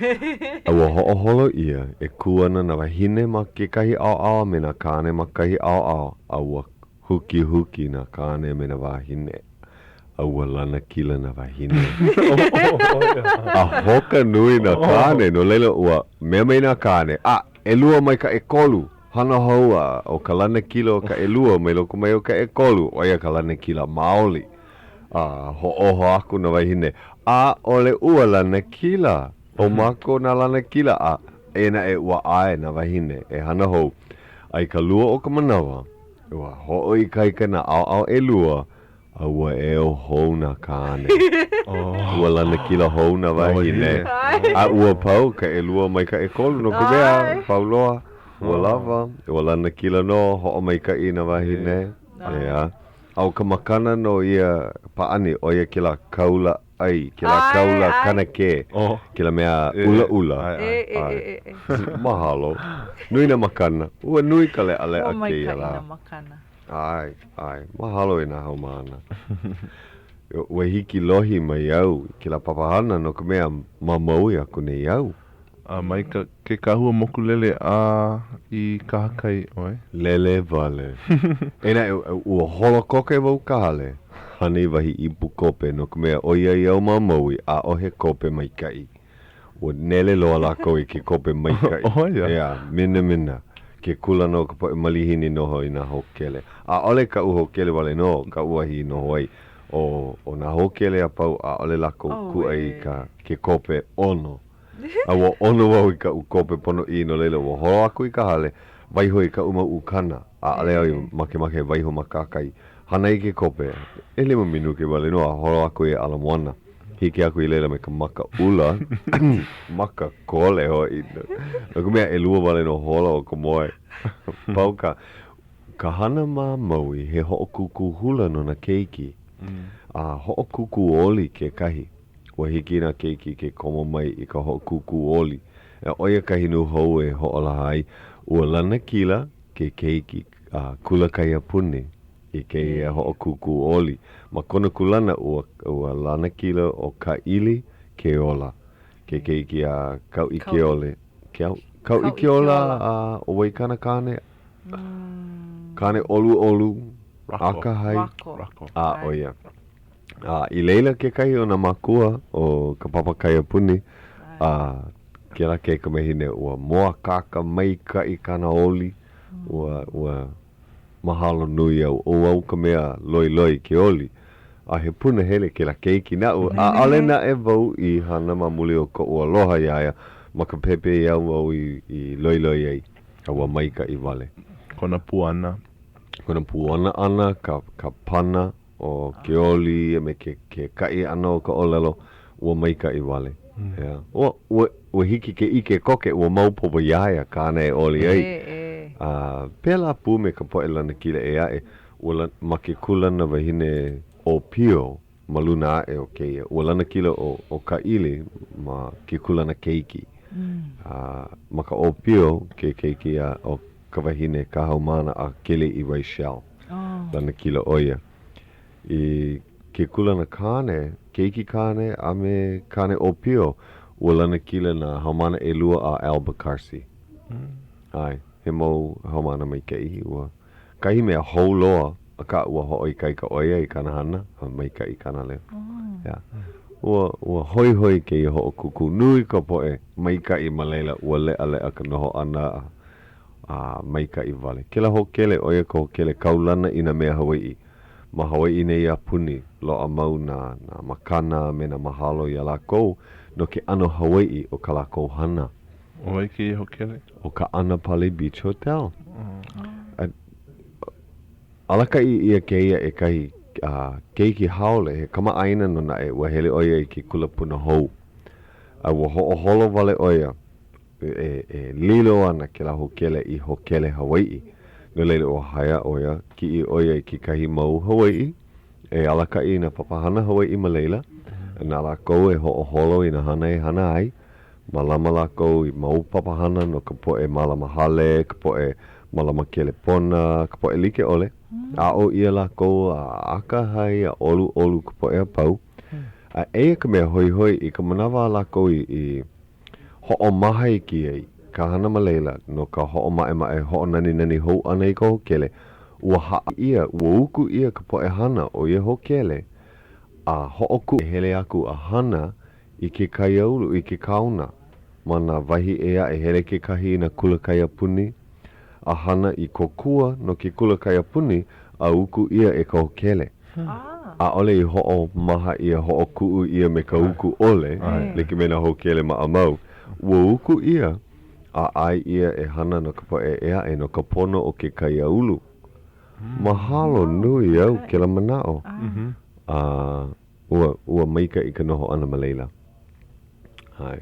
A ua hoʻoholo ʻia, e kū ana nā wāhine ma kekahi ʻaoʻao a me nā kāne ma kahi ʻaoʻao, a ua hukihuki nā kāne a me nā wāhine, a ua lanakila nā wāhine. A hoka nui nā kāne, no laila ua mea mai nā kāne, A, ʻelua mai ka ʻekolu! Hana hou a ʻo ka lanakila o ka ʻelua mai loko mai o ka ʻekolu, ʻo ia ka lanakila maoli. A hoʻōho aku nā wāhine, ʻAʻole ua lanakila! ʻO mākou nā lanakila! A eia naʻe ua ʻae nā wāhine e hana hou. A i ka lua o ka manawa, ua hoʻoikaika nā ʻaoʻao ʻelua, A ua eo hou nā kāne. Ua lanakila hou nā wāhine. A ua pau ka ʻelua mai ka ʻekolu, no ka mea, pau loa, ua lawa, ua lanakila nō, hoʻomaikaʻi nā wāhine. ʻEā. A ʻo ka makana no ia pāʻani, ʻo ia kēlā kaula ʻai, kēlā kaula kanakē, kēlā mea ʻulaʻula. Mahalo. Nui nā makana. Ua nui ka leʻaleʻa kēia lā. Ua maikaʻi nā makana. ʻAe, ʻae. Mahalo e nā haumāna. Ua hiki lohi mai au i kēlā papahana no ka mea ma Maui aku nei au. A mai ka, ke kahua mokulele a i kahakai ʻoe. Lele wale. Eia naʻe, ua holo koke wau ka hale, hana i wahi ipu kope no ka mea ʻoiai au ma Maui, ʻaʻohe kope maikaʻi. Ua nele loa lākou i ke kope maikaʻi. ʻO ia. ʻEā, minamina ke kūlana o ka poʻe malihini noho i nā hōkele. ʻAʻole kaʻu hōkele wale nō, kaʻu wahi i noho ai. ʻO, ʻo nā hōkele a pau, ʻaʻole lākou kūʻai i ka, ke kope ʻono. A ua ʻono wau i kaʻu kope ponoʻī, no laila, ua holo aku i ka hale, waiho i kaʻu mau ukana. ʻAʻole au i makemake e waiho ma kahakai. Hana i ke kope, ʻelima minuke wale nō a holo aku i Ala Moana. Hiki aku i laila me ka maka ʻula, maka kole hoʻi, no ka mea, ʻelua wale nō hola o ka moe. Pau ka, ka hana ma Maui, he hoʻokūkū hula no nā keiki, a hoʻokūkū oli kekahi. Ua hiki i nā keiki ke komo mai i ka hoʻokūkū oli. ʻO ia kahi nūhou e hoʻolaha ai, ua lanakila ke keiki a kula kaiapuni i kēia hoʻokūkū oli. Ma kona kūlana, ua, ua lanakila ʻo Kāʻili Keola, ke keiki a Kauʻi Keole. Keau, Kauʻi Keola a ʻo wai kāna kāne? Kāne ʻoluʻolu, akahai. Rako. Rako. A, ʻo ia. A i laila kekahi o nā mākua o ka papa kaiapuni, a kēlā kaikamahine ua mōakāka maikaʻi kāna oli, ua, ua. Mahalo nui au, ʻo au ka mea loiloi i ke oli, a he punahele kēlā keiki naʻu, ʻaʻole naʻe wau i hana ma muli o koʻu aloha iā ia, ma ka pepeiao wau i, i loiloi ai, a ua maikaʻi wale. Kona puana. Kona puana ʻana, ka, ka pana o ke oli a me ke, ke kaʻi ʻana o ka ʻōlelo, ua maikaʻi wale. Yeah. Ua, ua, ua hiki ke ʻike koke, ua maopopo iā ia kāna e oli ai. A pēlā pū me ka poʻe lanakila ʻē aʻe, ua la, ma ke kūlana wahine ʻōpio ma luna aʻe o kēia, ua lanakila ʻo, ʻo Kāʻili ma ke kūlana keiki. A ma ka ʻōpio ke keiki a ʻo ka wahine ka haumāna a Keliʻiwai Shell. Lanakila ʻo ia. I ke kūlana kāne, keiki kāne a me kāne ʻōpio, ua lanakila nā haumāna ʻelua a Alba Carsey. ʻAe, he mau haumāna maikaʻi. Ua kahi mea hou loa, akā ua hoʻoikaika ʻo ia i kāna hana, a maikaʻi kāna leo. Yeah. Ua, ua hoihoi kēia hoʻokūkū. Nui ka poʻe maikaʻi ma laila, ua leʻaleʻa ka noho ʻana a, a maikaʻi wale. Kēlā hōkele, ʻo ia ka hōkele kaulana i nā mea Hawaiʻi. Ma Hawaiʻi nei a puni, loaʻa mau nā, nā makana a me nā mahalo iā lākou no ke ʻano Hawaiʻi o kā lākou hana. ʻO wai kēia hōkele? ʻO ka ʻAnapali Beach Hotel. A, alakaʻi ʻia kēia e kahi uh, keiki haole, he kamaʻāina nō naʻe, ua hele ʻo ia i ke kula Punahou. A ua hoʻoholo wale ʻo ia e, e lilo ana kēlā hōkele i hōkele Hawaiʻi. No laila, ua hire ʻo ia, kiʻi ʻo ia i kekahi mau Hawaiʻi e alakaʻi i nā papahana Hawaiʻi ma laila, na lākou e hoʻoholo i nā hana e hana ai. Mālama lākou i mau papahana no ka poʻe mālama hale, ka poʻe mālama kelepona, ka poʻe like ʻole. Aʻo ʻia lākou a akahai a ʻoluʻolu ka poʻe a pau. A eia ka mea hoihoi, i ka manawa a lākou i, i hoʻomaha iki ai ka hana ma laila no ka hoʻomaʻemaʻe hoʻonaninani hou ʻana i ka hōkele, ua haʻi ʻia, ua uku ʻia ka poʻe hana o ia hōkele a hoʻokuʻu e hele aku a hana i ke kaiaulu, i ke kaona, ma nā wahi ʻē aʻe, hele kekahi i nā kula kaiapuni a hana i kōkua no ke kula kaiapuni a uku ʻia e ka hōkele. ʻAʻole i hoʻomaha ʻia, hoʻokuʻu ʻia me ka uku ʻole, like me nā hōkele maʻamau. Ua uku ʻia a ʻae ʻia e hana no ka poʻe ʻē aʻe no ka pono o ke kaiaulu. Mahalo nui au kēlā manaʻo. A Ua, ua maikaʻi ka noho ʻana ma laila. ʻAe.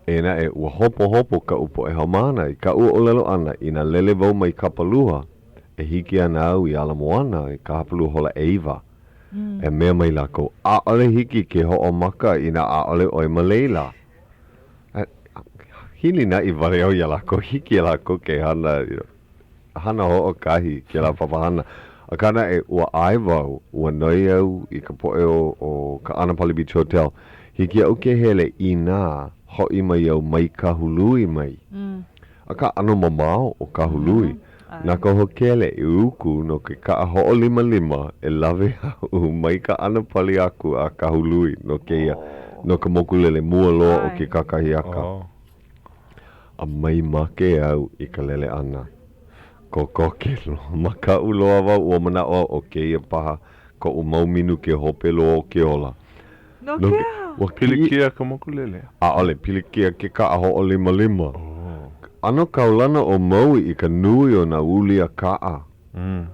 Eia naʻe, ua hopohopo kaʻu poʻe haumāna i kaʻu ʻōlelo ʻana inā lele wau mai Kapalua, e hiki ana au i Ala Moana i ka hapalua hola ʻeiwa. E mea mai lākou, ʻAʻole hiki ke hoʻomaka inā ʻaʻole ʻoe ma laila. Hilinaʻi wale au iā lākou, hiki iā lākou ke hana, you know. hana hoʻokahi kēlā papahana. Akā naʻe, ua ʻae wau, ua noi au i ka poʻe o, o ka ʻAnapali Beach Hotel, hiki iaʻu ke hele inā hoʻi mai au mai Kahului mai. Akā, ʻano mamao ʻo Kahului. Na ka hōkele i uku no ke kaʻa hoʻolimalima e lawe iaʻu mai ka ʻAnapali aku a Kahului no kēia, no ka mokulele mua loa o ke kakahiaka. A mai make au i ka lele ʻana. Kokoke loa. Makaʻu loa wau, ua manaʻo au ʻo kēia paha koʻu mau minuke hope loa o ke ola. No ke aha? Ua kiʻi. Pilikia ka mokulele? ʻAʻole pilikia ke kaʻa hoʻolimalima. ʻAno kaulana ʻo Maui i ka nui o nā ulia kaʻa.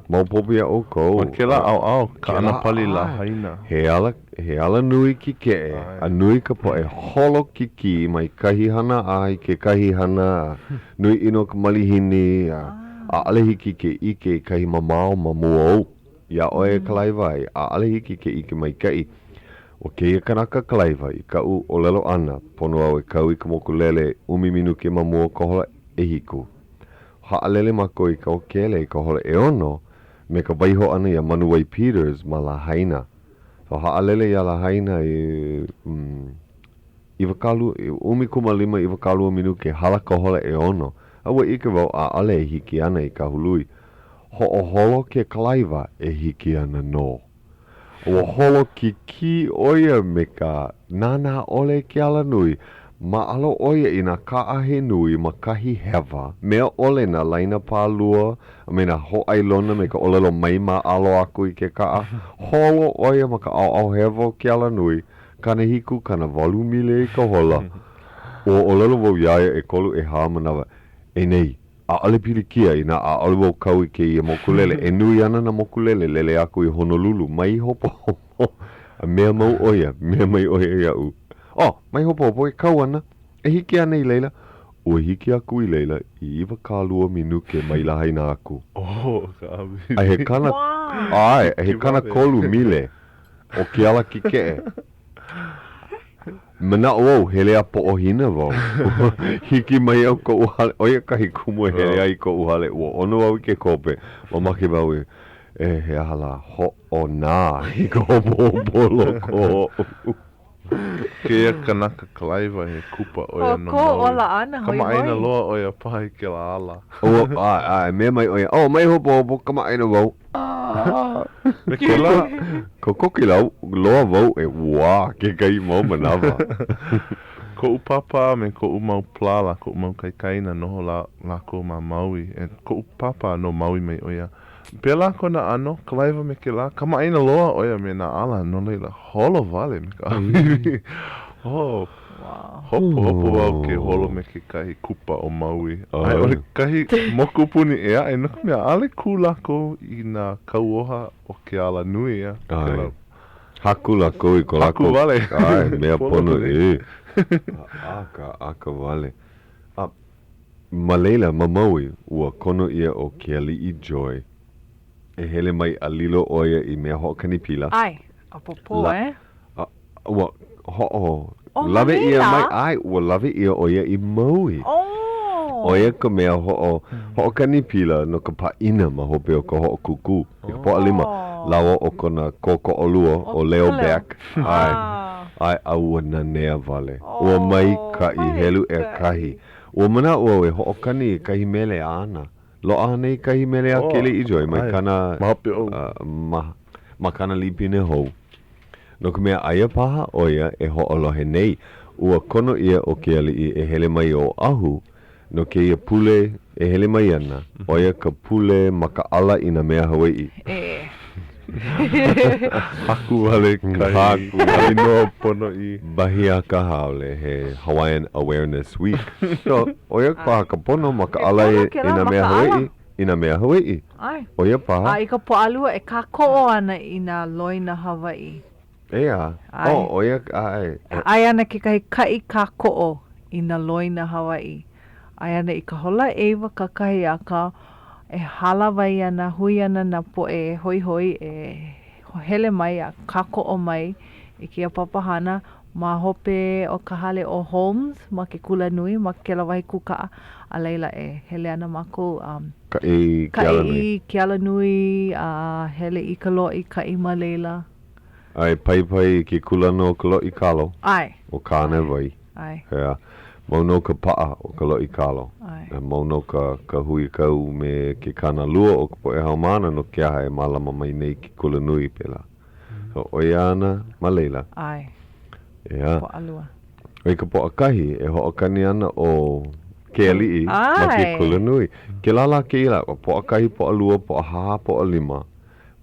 Maopopo iā ʻoukou. Ma kēlā ʻaoʻao, ka ʻAnapali Lahaina. He ala, he alanui kīkeʻe, a nui ka poʻe holo kikī mai kahi hana a i kekahi hana, a nui ʻino ka malihini, a ʻaʻole hiki ke ʻike i kahi mamao ma mua ou. Iā ʻoe e kalaiwa ai, ʻaʻole hiki ke ʻike maikaʻi. ʻO kēia kanaka kalaiwa, i kaʻu ʻōlelo ʻana, pono au e kau i ka mokulele ʻumi minuke ma mua o ka hola ʻehiku. Haʻalele mākou i ka hōkele i ka hola ʻeono me ka waiho ʻana iā Manuwai Peters ma Lahaina. So haʻalele iā Lahaina i mm, 20, 15 20 minuke, hala ka hola ʻeono, a ua ʻike wau ʻaʻole e hiki ana i Kahului. Hoʻoholo ke kalaiwa e hiki ana nō. Ua holo kikī ʻo ia me ka nānā ʻole i ke alanui. Māʻalo ʻo ia i nā kaʻa he nui ma kahi hewa, mea ʻole nā laina pālua a me nā hōʻailona me ka ʻōlelo mai māʻalo aku i ke kaʻa. Holo ʻo ia ma ka ʻaoʻao hewa o ke alanui, 70, 80 mile i ka hola. Ua ʻōlelo wau iā ia ʻekolu ʻehā manawa, E nei, ʻaʻole pilikia inā ʻaʻole wau kau i kēia mokulele. E nui ana nā mokulele lele aku i Honolulu, mai hopohopo. A mea mau ʻo ia, mea mai ʻo ia iaʻu, Oh, mai hopohopo, e kau ana. E hiki ana i laila. Ua hiki aku i laila i 20 minuke mai Lahaina aku. Oh, ka ʻāwili. A he kana, ʻae, he 30 mile o ke ala kīkeʻe. Manaʻo au, hele a poʻohina wau. Hiki mai au koʻu hale, ʻo ia kahi kumu e hele ai i koʻu hale, ua ʻono au i ke kope, mamake wau e, e he aha lā, hoʻonā i ka hopohopo o loko oʻu. Kēia kanaka kalaiwa he kupa ʻo ia no Maui. Kō ola ʻana, hoihoi. Kamaʻāina loa ʻo ia paha i kēlā ala. Ua, ʻae, ʻae, mea mai ʻo ia, oh, mai hopohopo, kamaʻāina wau. Ah! Me kēlā. Kokoke lau, loa wau e uā kekahi mau manawa. Koʻu pāpā me koʻu mau palala, koʻu mau kaikaina, noho lā, lākou ma Maui. E, koʻu pāpā no Maui mai ʻo ia. Pēlā kona ʻano, kalaiwa me kēlā, kamaʻāina loa ʻo ia me nā ala, no laila, holo wale me ka ʻāwīwī. Oh, hopohopo wau ke holo me kekahi kupa o Maui. A i ʻole kahi mokupuni ʻē aʻe, no ka mea, ʻaʻole kū lākou i nā kauoha o ke alanui, a kēlā. Haku lākou i ko lākou. Haku wale. ʻAe, mea ponoʻī. ʻAka, ʻaka wale. A Ma laila, ma Maui, ua kono ʻia ʻo Kealiʻi Joy e hele mai a lilo ʻo ia i mea hoʻokani pila. ʻAe, ʻapōpō, La, eh? a, ua hoʻo, Oh, ma lawe ʻia laila? mai, ʻae, ua lawe ʻia ʻo ia i Maui. Oh! ʻO ia ka mea hoʻo, hoʻokani pila no ka pāʻina ma hope o ka hoʻokūkū. I ka Pōʻalima, Oh! lāua ʻo kona kōkoʻolua, ʻO ʻo Leo Leo. Baeck, ʻae, Ah. ʻae, a ua nanea wale. Ua Oh, maikaʻi, helu ʻekahi. maikaʻi. Ua manaʻo au e hoʻokani i kahi mele āna. Loaʻa anei kahi mele a Kealiʻi Joy mai kāna, ma, ma kāna lipine hou. No ka mea, aia paha ʻo ia e hoʻolohe nei, ua kono ʻia ʻo Kealiʻi e hele mai i Oʻahu no kēia pule e hele mai ana, ʻo ia ka pule makaʻala i nā mea Hawaiʻi. E. Haku wale kahi Haku wale. inoa ponoʻī. Wahi a ka haole, he Hawaiian Awareness Week. So, ʻo ia paha ka pono makaʻala He pono i kēlā nā mea makaʻala. Hawaiʻi, i nā mea Hawaiʻi. ʻAe. ʻO ia paha. A i ka Pōʻalua e kākoʻo ana i nā loina Hawaiʻi. ʻEā. ʻAe. Oh, ʻo ia, ʻae. Aia ana kekahi kaʻi kākoʻo i nā loina Hawaiʻi. Aia ana i ka hola ʻeiwa kakahiaka e hālāwai ana, hui ana nā poʻe e hoihoi e hele mai a kākoʻo mai i kēia papahana ma hope o ka hale ʻo Holmes ma ke kulanui ma kēlā wahi kūkaʻa, a laila e hele ana mākou a Kaʻi i ke kaʻi alanui. i ke alanui a hele i ka loʻi kaʻi ma laila. A e paipai i ke kūlana o ka loʻi kalo. ʻAe. ʻO Kānewai. ʻAe. ʻEā. Mau nō ka paʻa o ka loʻi kalo. ʻAe. A mau nō ka, ka huikau me ke kānalua o ka poʻe haumāna no ke aha e mālama mai nei ke kulanui pēlā. So, ʻo ia ana ma laila. ʻAe. ʻEā. Pōʻalua. I ka Pōʻakahi, e hoʻokani ana ʻo Kealiʻi ma ke kulanui. Kēlā lā kēia lā, Pōʻakahi, Pōʻalua, Pōʻahā, Pōʻalima.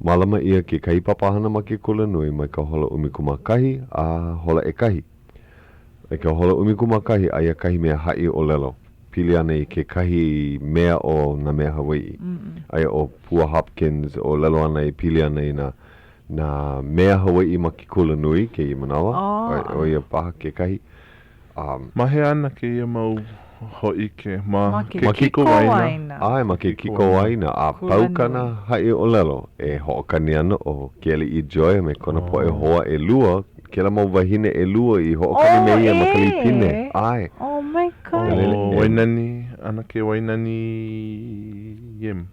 Mālama ʻia kekahi papahana ma ke kulanui mai ka hola 11 a hola ʻekahi. I ka hola 11, aia kahi mea haʻi ʻōlelo pili ana i kekahi mea o nā mea Hawaiʻi. Aia ʻo Pua Hopkins ʻōlelo ana e pili ana i nā nā mea Hawaiʻi ma ke kulanui kēia manawa. ʻO ia paha kekahi. Ma hea ana kēia mau hōʻike? Ma ke Ma ke kikowaena. ʻAe, ma ke kikowaena. A pau kāna haʻi ʻōlelo, e hoʻokani ana ʻo Kealiʻi Joy a me kona poʻe hoa ʻelua, kēlā mau wāhine ʻelua i hoʻokani me ia ma ka lipine. ʻAe. Oh, maikaʻi. ʻO Wainani, ʻAnakē Wainani Yim.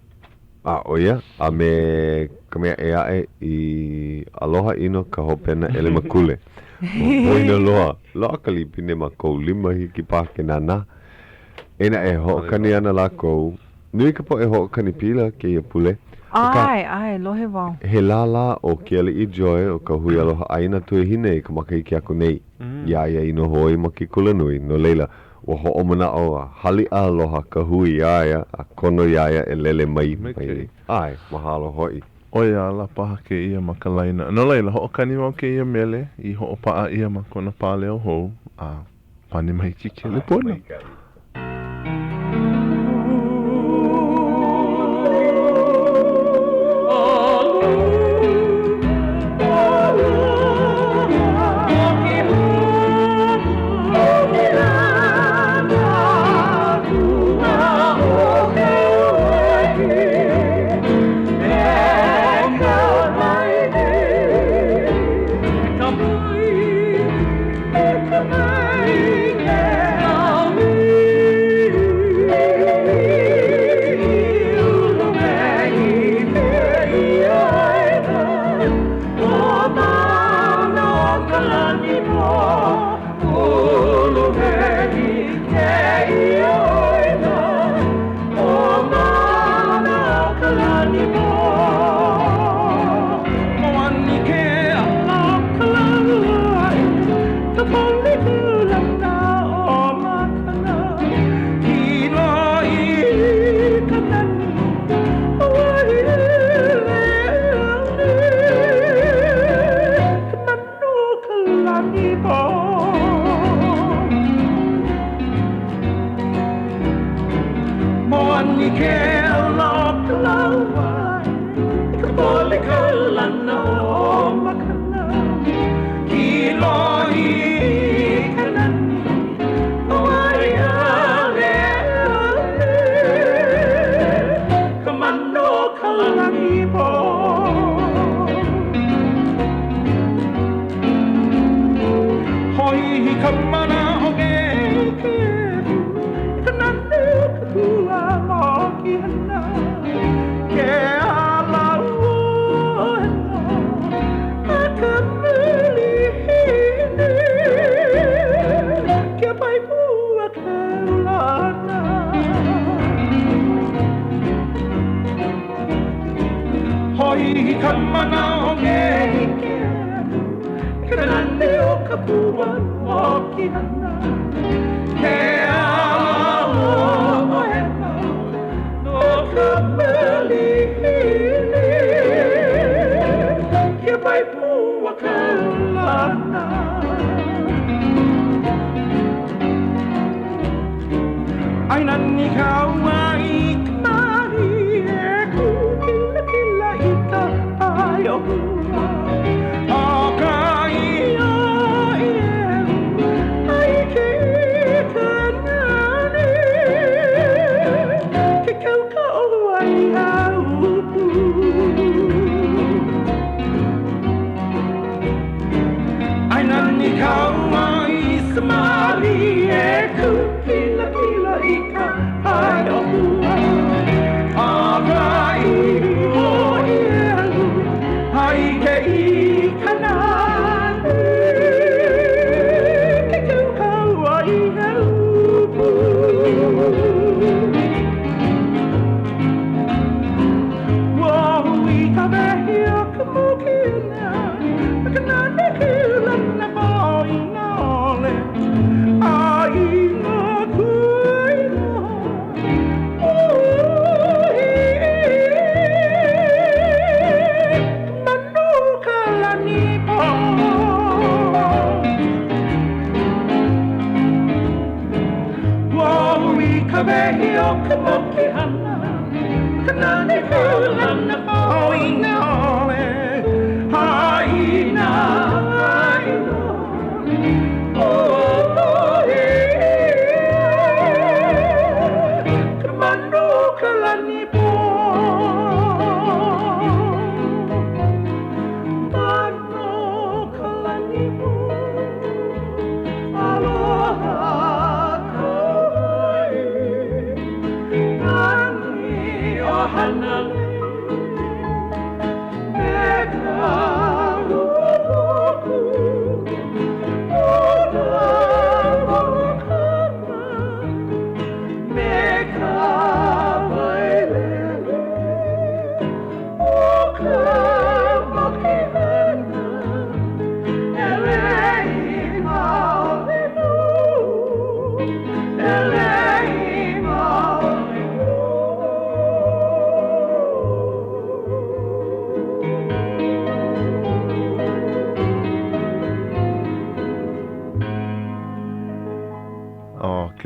A ʻo ia, a me ka mea ʻē aʻe i aloha ʻino ka hopena ʻelemakule. Ua poina loa, loaʻa ka lipine ma kou lima hiki paha ke nānā. Eia naʻe, hoʻokani ana lākou. Nui ka poʻe hoʻokani pila kēia pule. ʻAe, ʻae, lohe wau. He lālā ʻo Kealiʻi Joy o ka Hui Aloha ʻĀina Tuahine i ka makahiki aku nei. Iā ia i noho ai ma ke kulanui, no laila, ua hoʻomanaʻo a haliʻa aloha ka hui iā ia a kono iā ia e lele mai. Maikaʻi. ʻAe, mahalo hoʻi. ʻO ia ala paha kēia ma ka laina. No laila, hoʻokani wau kēia mele i hoʻopaʻa ʻia ma kona pāleo hou, a pane mai ke kelepona.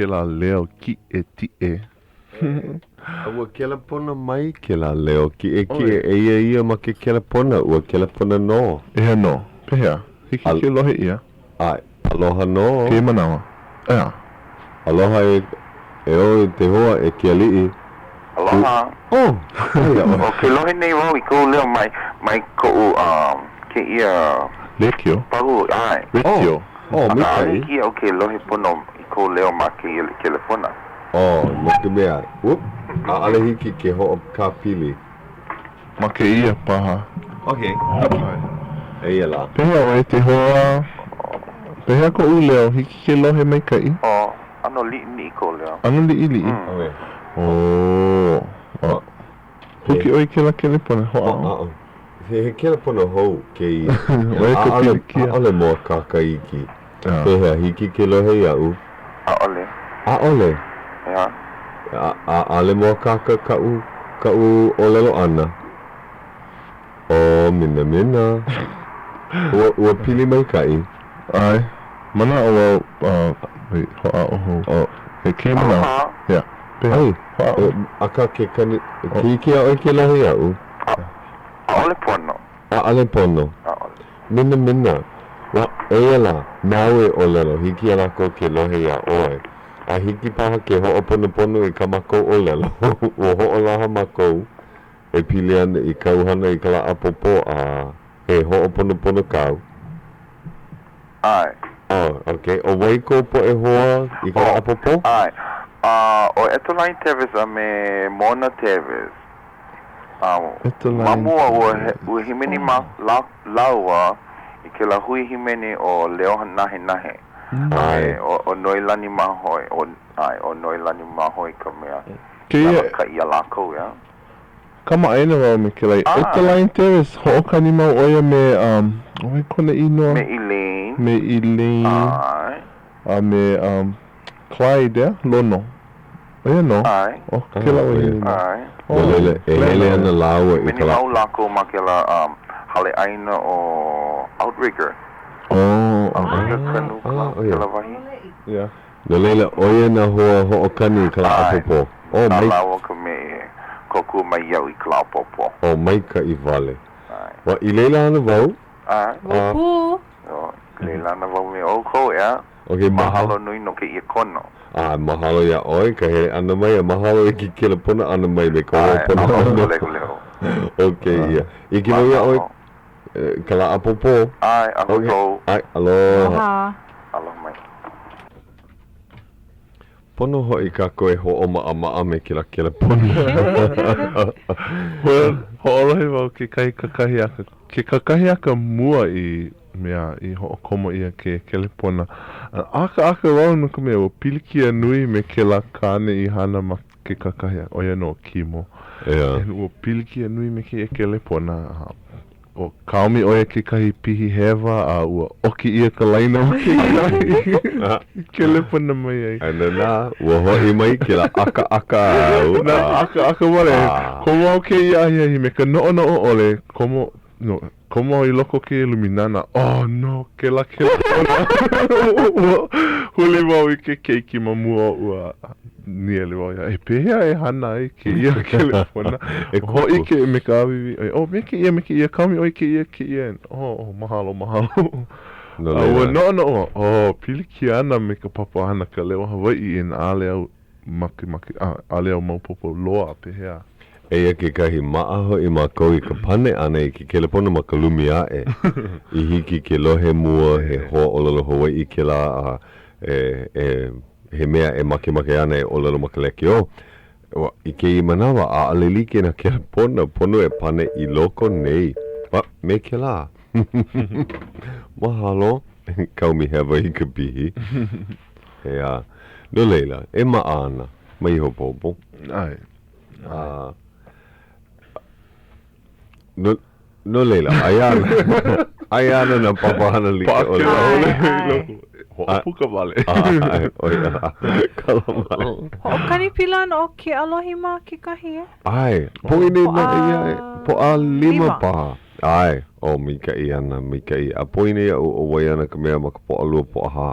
kēlā leo kiʻekiʻe. A ua kelepona mai kēlā leo kiʻekiʻe, eia ia ma ke kelepona, ua kelepona nō. ʻEha nō. Pehea? Hiki ke lohe ʻia? ʻAe. Aloha nō. Kēia manawa. ʻEā. Aloha e, e ʻoe e te hoa e ke aliʻi. Aloha. Oh! Aia ʻoe. ʻO ke lohe nei wau i kou leo mai, mai koʻu, um, kēia. Lēkiō. Pahu, ʻae. Lēkiō. Oh, Akā, ʻaʻole maikaʻi. hiki iaʻu ke lohe pono i kou leo ma kēia kelepona. Oh, no ka mea, whoop, ʻaʻole hiki ke hoʻokāpili. Ma kēia paha. Ok. Eia lā. Pehea ʻoe e te hoa? Pehea koʻu leo, hiki ke lohe maikaʻi? Oh, ʻano liʻiliʻi kou leo. ʻAno liʻiliʻi? Okay. Oh. Oh. Huki ʻoe i kēlā kelepona, hoʻāʻo. Hoʻāʻo. He kelepona hou kēia. ʻO ia ka pilikia. ʻAʻole mōakāka iki. Pehea, hiki ke lohe iaʻu? ʻAʻole. ʻAʻole? ʻEā. ʻAʻole mōakāka kaʻu, kaʻu ʻōlelo ʻana. Oh, minamina. Ua, ua pili maikaʻi. ʻAe. Manaʻo wau, uh, wait, hoʻāʻo hou. Oh. He kēia manawa. Aloha. Yeah. Pehea? ʻAe. Hoʻāʻo. Akā ke kani, ke hiki iā ʻoe ke lohe iaʻu? ʻAʻole pono. ʻAʻole pono. ʻAʻole. Minamina. Ua, eia lā, nāu e ʻōlelo, hiki iā lākou ke lohe iā ʻoe. A hiki paha ke hoʻoponopono i kā mākou ʻōlelo. Ua hoʻolaha mākou e pili ana i kāu hana i ka lā ʻapōpō a he hoʻoponopono kāu. ʻAe. Oh, okay. ʻO wai kou poʻe hoa i ka lā ʻapōpō? ʻAe. A, ʻo Eteline Teves a me Mona Teves. A, ma mua ua, ua hīmeni ma, la, lāua i kēlā hui hīmeni ʻo Leo Nahenahe. A me, ʻo, ʻo Noelani Mahoe, ʻo, ʻae, ʻo Noelani Mahoe ka mea i alakaʻi iā lākou, ʻeā. Kamaʻāina wau me kēlā. Eteline Teves, hoʻokani mau ʻo ia me, um, ʻo wai kona inoa? Me Elaine. Me Elaine. ʻAe. A me, um, Clyde, ʻeā? Lono. ʻO ia nō. ʻAe. ʻO kēlā wahine nō. ʻAe. No laila, e hele ana lāua i Hīmeni ka lā. mau lākou ma kēlā um, hale ʻaina ʻo Outrigger. Oh, Outrigger Canoe Club, ʻo ia. kēlā wahi. Yeah. No laila, ʻo ia nā hoa hoʻokani i ka lā ʻAe. ʻapōpō. Oh, Na mai. lāua ka mea e kōkua mai iaʻu i ka lā ʻapōpō. Oh, maikaʻi wale. ʻAe. Ua, i laila ana wau. ʻAe. Ua pū. Oh, i laila ana wau me ʻoukou, ʻeā? Okay, mahalo. Mahalo nui no kēia kono. A mahalo iā ʻoe ka hele ʻana mai a mahalo i ke kelepona ʻana mai me ka ʻAe, hoʻoponopono aloha ka lehulehu. o kēia. ʻIke wau iā ʻoe ka lā ʻapōpō. ʻAe, aloha Okay. kou. ʻAe, aloha. Aloha. Aloha mai. Pono hoʻi kākou e hoʻomaʻamaʻa me kēlā kelepona. Well, hoʻolohe wau kekahi kakahiaka, ke kakahiaka mua i mea i hoʻokomo ʻia kēia kelepona. A ʻakaʻaka wau no ka mea, ua pilikia nui me kēlā kāne i hana ma ke kakahiaka, ʻo ia nō Kimo. ʻEā. And ua pilikia nui me kēia kelepona. ʻO kaomi ʻo ia kekahi pihi hewa a ua ʻoki ʻia ka laina o kekahi i kelepona mai ai. A inā, ua hoʻi mai kēlā ʻakaʻaka āu. Nā ʻakaʻaka wale. Komo au kēia ahiahi me ka noʻonoʻo ʻole, komo, no, komo au i loko o kēia lumi nānā, oh no, kēlā kelepona. Ua huli wau i ke keiki ma mua oʻu a nīele wau iā ia, pehea e hana ai kēia kelepona? E Hōʻike me ka ʻāwīwī, oh, me kēia, me kēia, kaomi ʻoe kēia, kēia, oh, oh, mahalo, mahalo. No A ua laila. noʻonoʻo wau, oh, pilikia ana me ka papahana Ka Leo Hawaiʻi inā ʻaʻole au makemake, a ʻaʻole au maopopo loa pehea. Eia kekahi, maʻa hoʻi mākou i ka pane ʻana i ke kelepona ma ka lumi aʻe. I hiki ke lohe mua he hoa ʻōlelo Hawaiʻi kēlā a e, e, he mea e makemake ana e ʻōlelo ma ka lekiō. Ua, i kēia manawa, ʻaʻole like nā kelepona, pono e pane i loko nei a me kēlā. Mahalo, kaomi hewa i ka pihi. ʻEā, no laila, e maʻa ana, mai hopohopo. ʻAe. A, no, no laila, aia ana, aia ana nā papahana like ʻole. Paʻa kēlā ʻōlelo i loko. Hoʻopuka wale. ʻAe, ʻo ia lā. Kala mai. Hoʻokani pila ana ʻo Keʻalohi mā kekahi, e? ʻAe, poina Poʻa naʻe ia e, Poʻalima lima. paha. ʻAe, oh, maikaʻi ana, maikaʻi. A poina iaʻu ʻo wai ana ka mea ma ka Poʻalua, Poʻahā.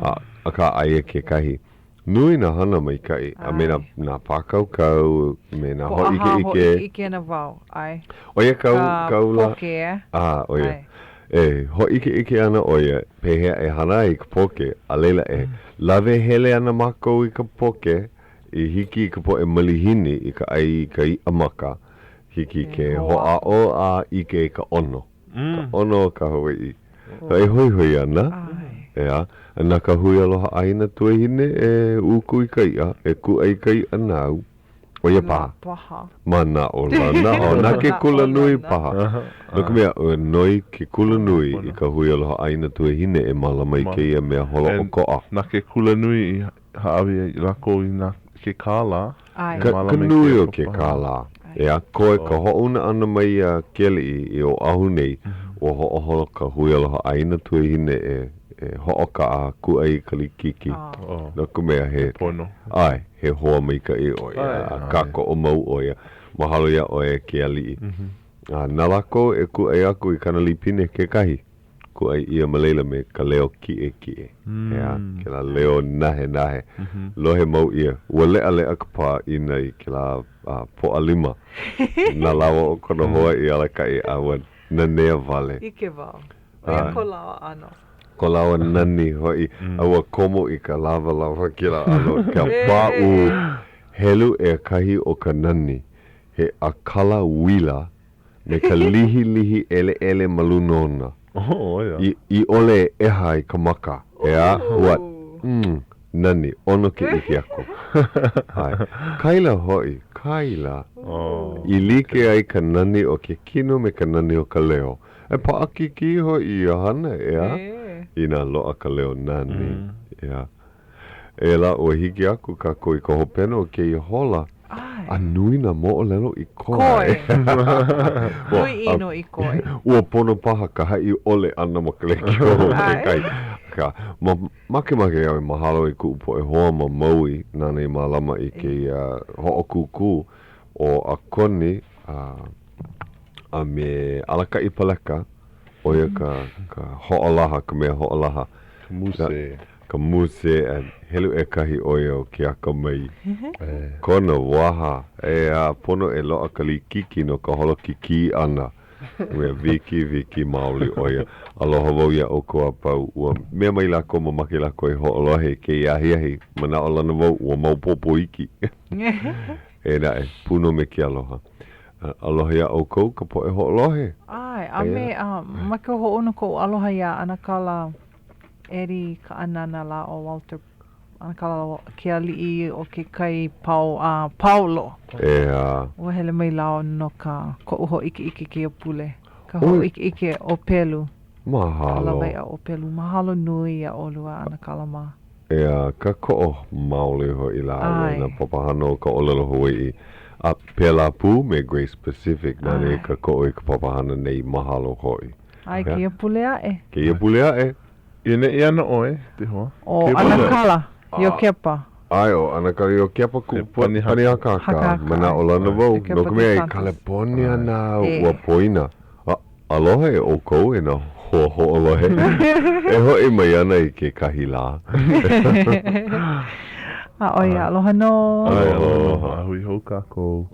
A, akā, aia kekahi. Nui nā hana maikaʻi a me nā ʻAe. nā pākaukau me nā Pōʻahā hōʻikeʻike. hōʻikeʻike ana wau, ʻae. ʻO ia kau Ka kau lā. poke, eh? A, ʻo ia. ʻAe. E hōʻikeʻike ana ʻo ia pehea e hana ai ka poke, a laila e lawe hele ana mākou i ka poke i hiki i ka poʻe malihini i ka ʻai i ka iʻa maka, hiki E ke hoʻāʻo. hoʻāʻo a ʻike i ka ʻono. Ka ʻono o ka Hawaiʻi. E hoihoi ana, ʻeā, na ka Hui Aloha ʻĀina Tuahine e uku i ka iʻa, e kūʻai i ka iʻa nāu. ʻO ia paha. Paha. Manaʻolana, ʻo na ke kulanui paha. No ka mea, ua noi ke kulanui i ka Hui Aloha ʻĀina Tuahine e mālama i kēia mea holoʻokoʻa. Na ke kulanui i hāʻawi ai lākou i nā ke kālā. ʻAe. Ka, ka nui o ke kālā. ʻEā, koe ka hoʻouna ʻana mai iā Kealiʻi i Oʻahu nei, ua hoʻoholo ka Hui Aloha ʻĀina Tuahine e, e hoʻokaʻa a kūʻai i ka likiki. No ka mea, he. Pono. ʻAe, he hoa maikaʻi ʻo ia, a kākoʻo mau ʻo ia. Mahalo iā ʻoe e ke aliʻi. A na lākou e kūʻai aku i kāna lipine kekahi. Kūʻai ʻia ma laila me ka leo kiʻekiʻe. ʻEā, kēlā leo nahenahe. Lohe mau ʻia. Ua leʻaleʻa ka pāʻina i kēlā Pōʻalima. Na lāua ʻo kona hoa i alakaʻi a ua nanea wale. ʻIke wau. ʻO ia ko lāua ʻano. Ko lāua nani hoʻi. A ua komo i ka lawalawa kēlā ʻano, ka pāʻū helu ʻekahi o ka nani, he ʻākala uila me ka lihilihi ʻeleʻele ma luna ona, i, i ʻole e ʻeha i ka maka, ʻeā, ua, mm, nani, ʻono ke ʻike aku. ʻAe. Kaila hoʻi, kaila, i like ai ka nani o ke kino me ka nani o ka leo. E paʻakikī hoʻi ia hana, ʻeā, inā loaʻa ka leo nani, ʻeā. E lā, ua hiki aku kākou i ka hopena o kēia hola, a nui nā moʻolelo i koe. Koe. Nui ʻino i koe. Ua pono paha ka haʻi ʻole ʻana ma ka lekiō kekahi. Akā, ma, makemake au e mahalo i kuʻu poʻe hoa ma Maui nāna i mālama i kēia hoʻokūkū ʻo Akoni a, a me Alakaʻi Paleka, ʻo ia ka, ka hoʻolaha, ka mea hoʻolaha. Ka muse. Ka muse a helu ʻekahi ʻo ia o ke akamai. Kona waha, ʻeā, pono e loaʻa ka likiki no ka holokikī ʻana. Mea wikiwiki maoli ʻo ia. Aloha wau iā ʻoukou a pau. Ua mea mai lākou mamake lākou e hoʻolohe i kēia ahiahi. Manaʻolana wau ua maopopo iki. Eia naʻe, pū nō me ke aloha. Aloha iā ʻoukou ka poʻe hoʻolohe. ʻAe, a me, a ma ke hoʻouna koʻu aloha iā ʻAnakala Eddie Kaʻanana lā ʻo Walter ʻAnakala ke aliʻi o ke kai pao a Paolo. ʻEā. Ua hele mai lāua no ka koʻu hōʻikeʻike kēia pule. Ka hōʻikeʻike ʻōpelu. Mahalo. Ka lawaiʻa ʻōpelu. Mahalo nui iā ʻolua ʻAnakala mā. ʻEā, kākoʻo maoli hoʻi lāua i nā papahana o ka ʻōlelo Hawaiʻi. A pēlā pū me Grace Pacific nāna i kākoʻo i ka papahana nei. Mahalo hoʻi. A i kēia pule aʻe. Kēia pule aʻe. I neʻi ana ʻoe, te hoa. ʻO ʻAnakala Iokepa. ʻAe, ʻo ʻAnakala Iokepa kuʻu pani hakakā. Manaʻolana wau, no ka mea i Kaleponia nā au ua poina. A, aloha e ʻoukou e nā hoa hoʻolohe. E hoʻi mai ana i kekahi lā. A ʻo ia, aloha nō. Aloha. A hui hou kākou.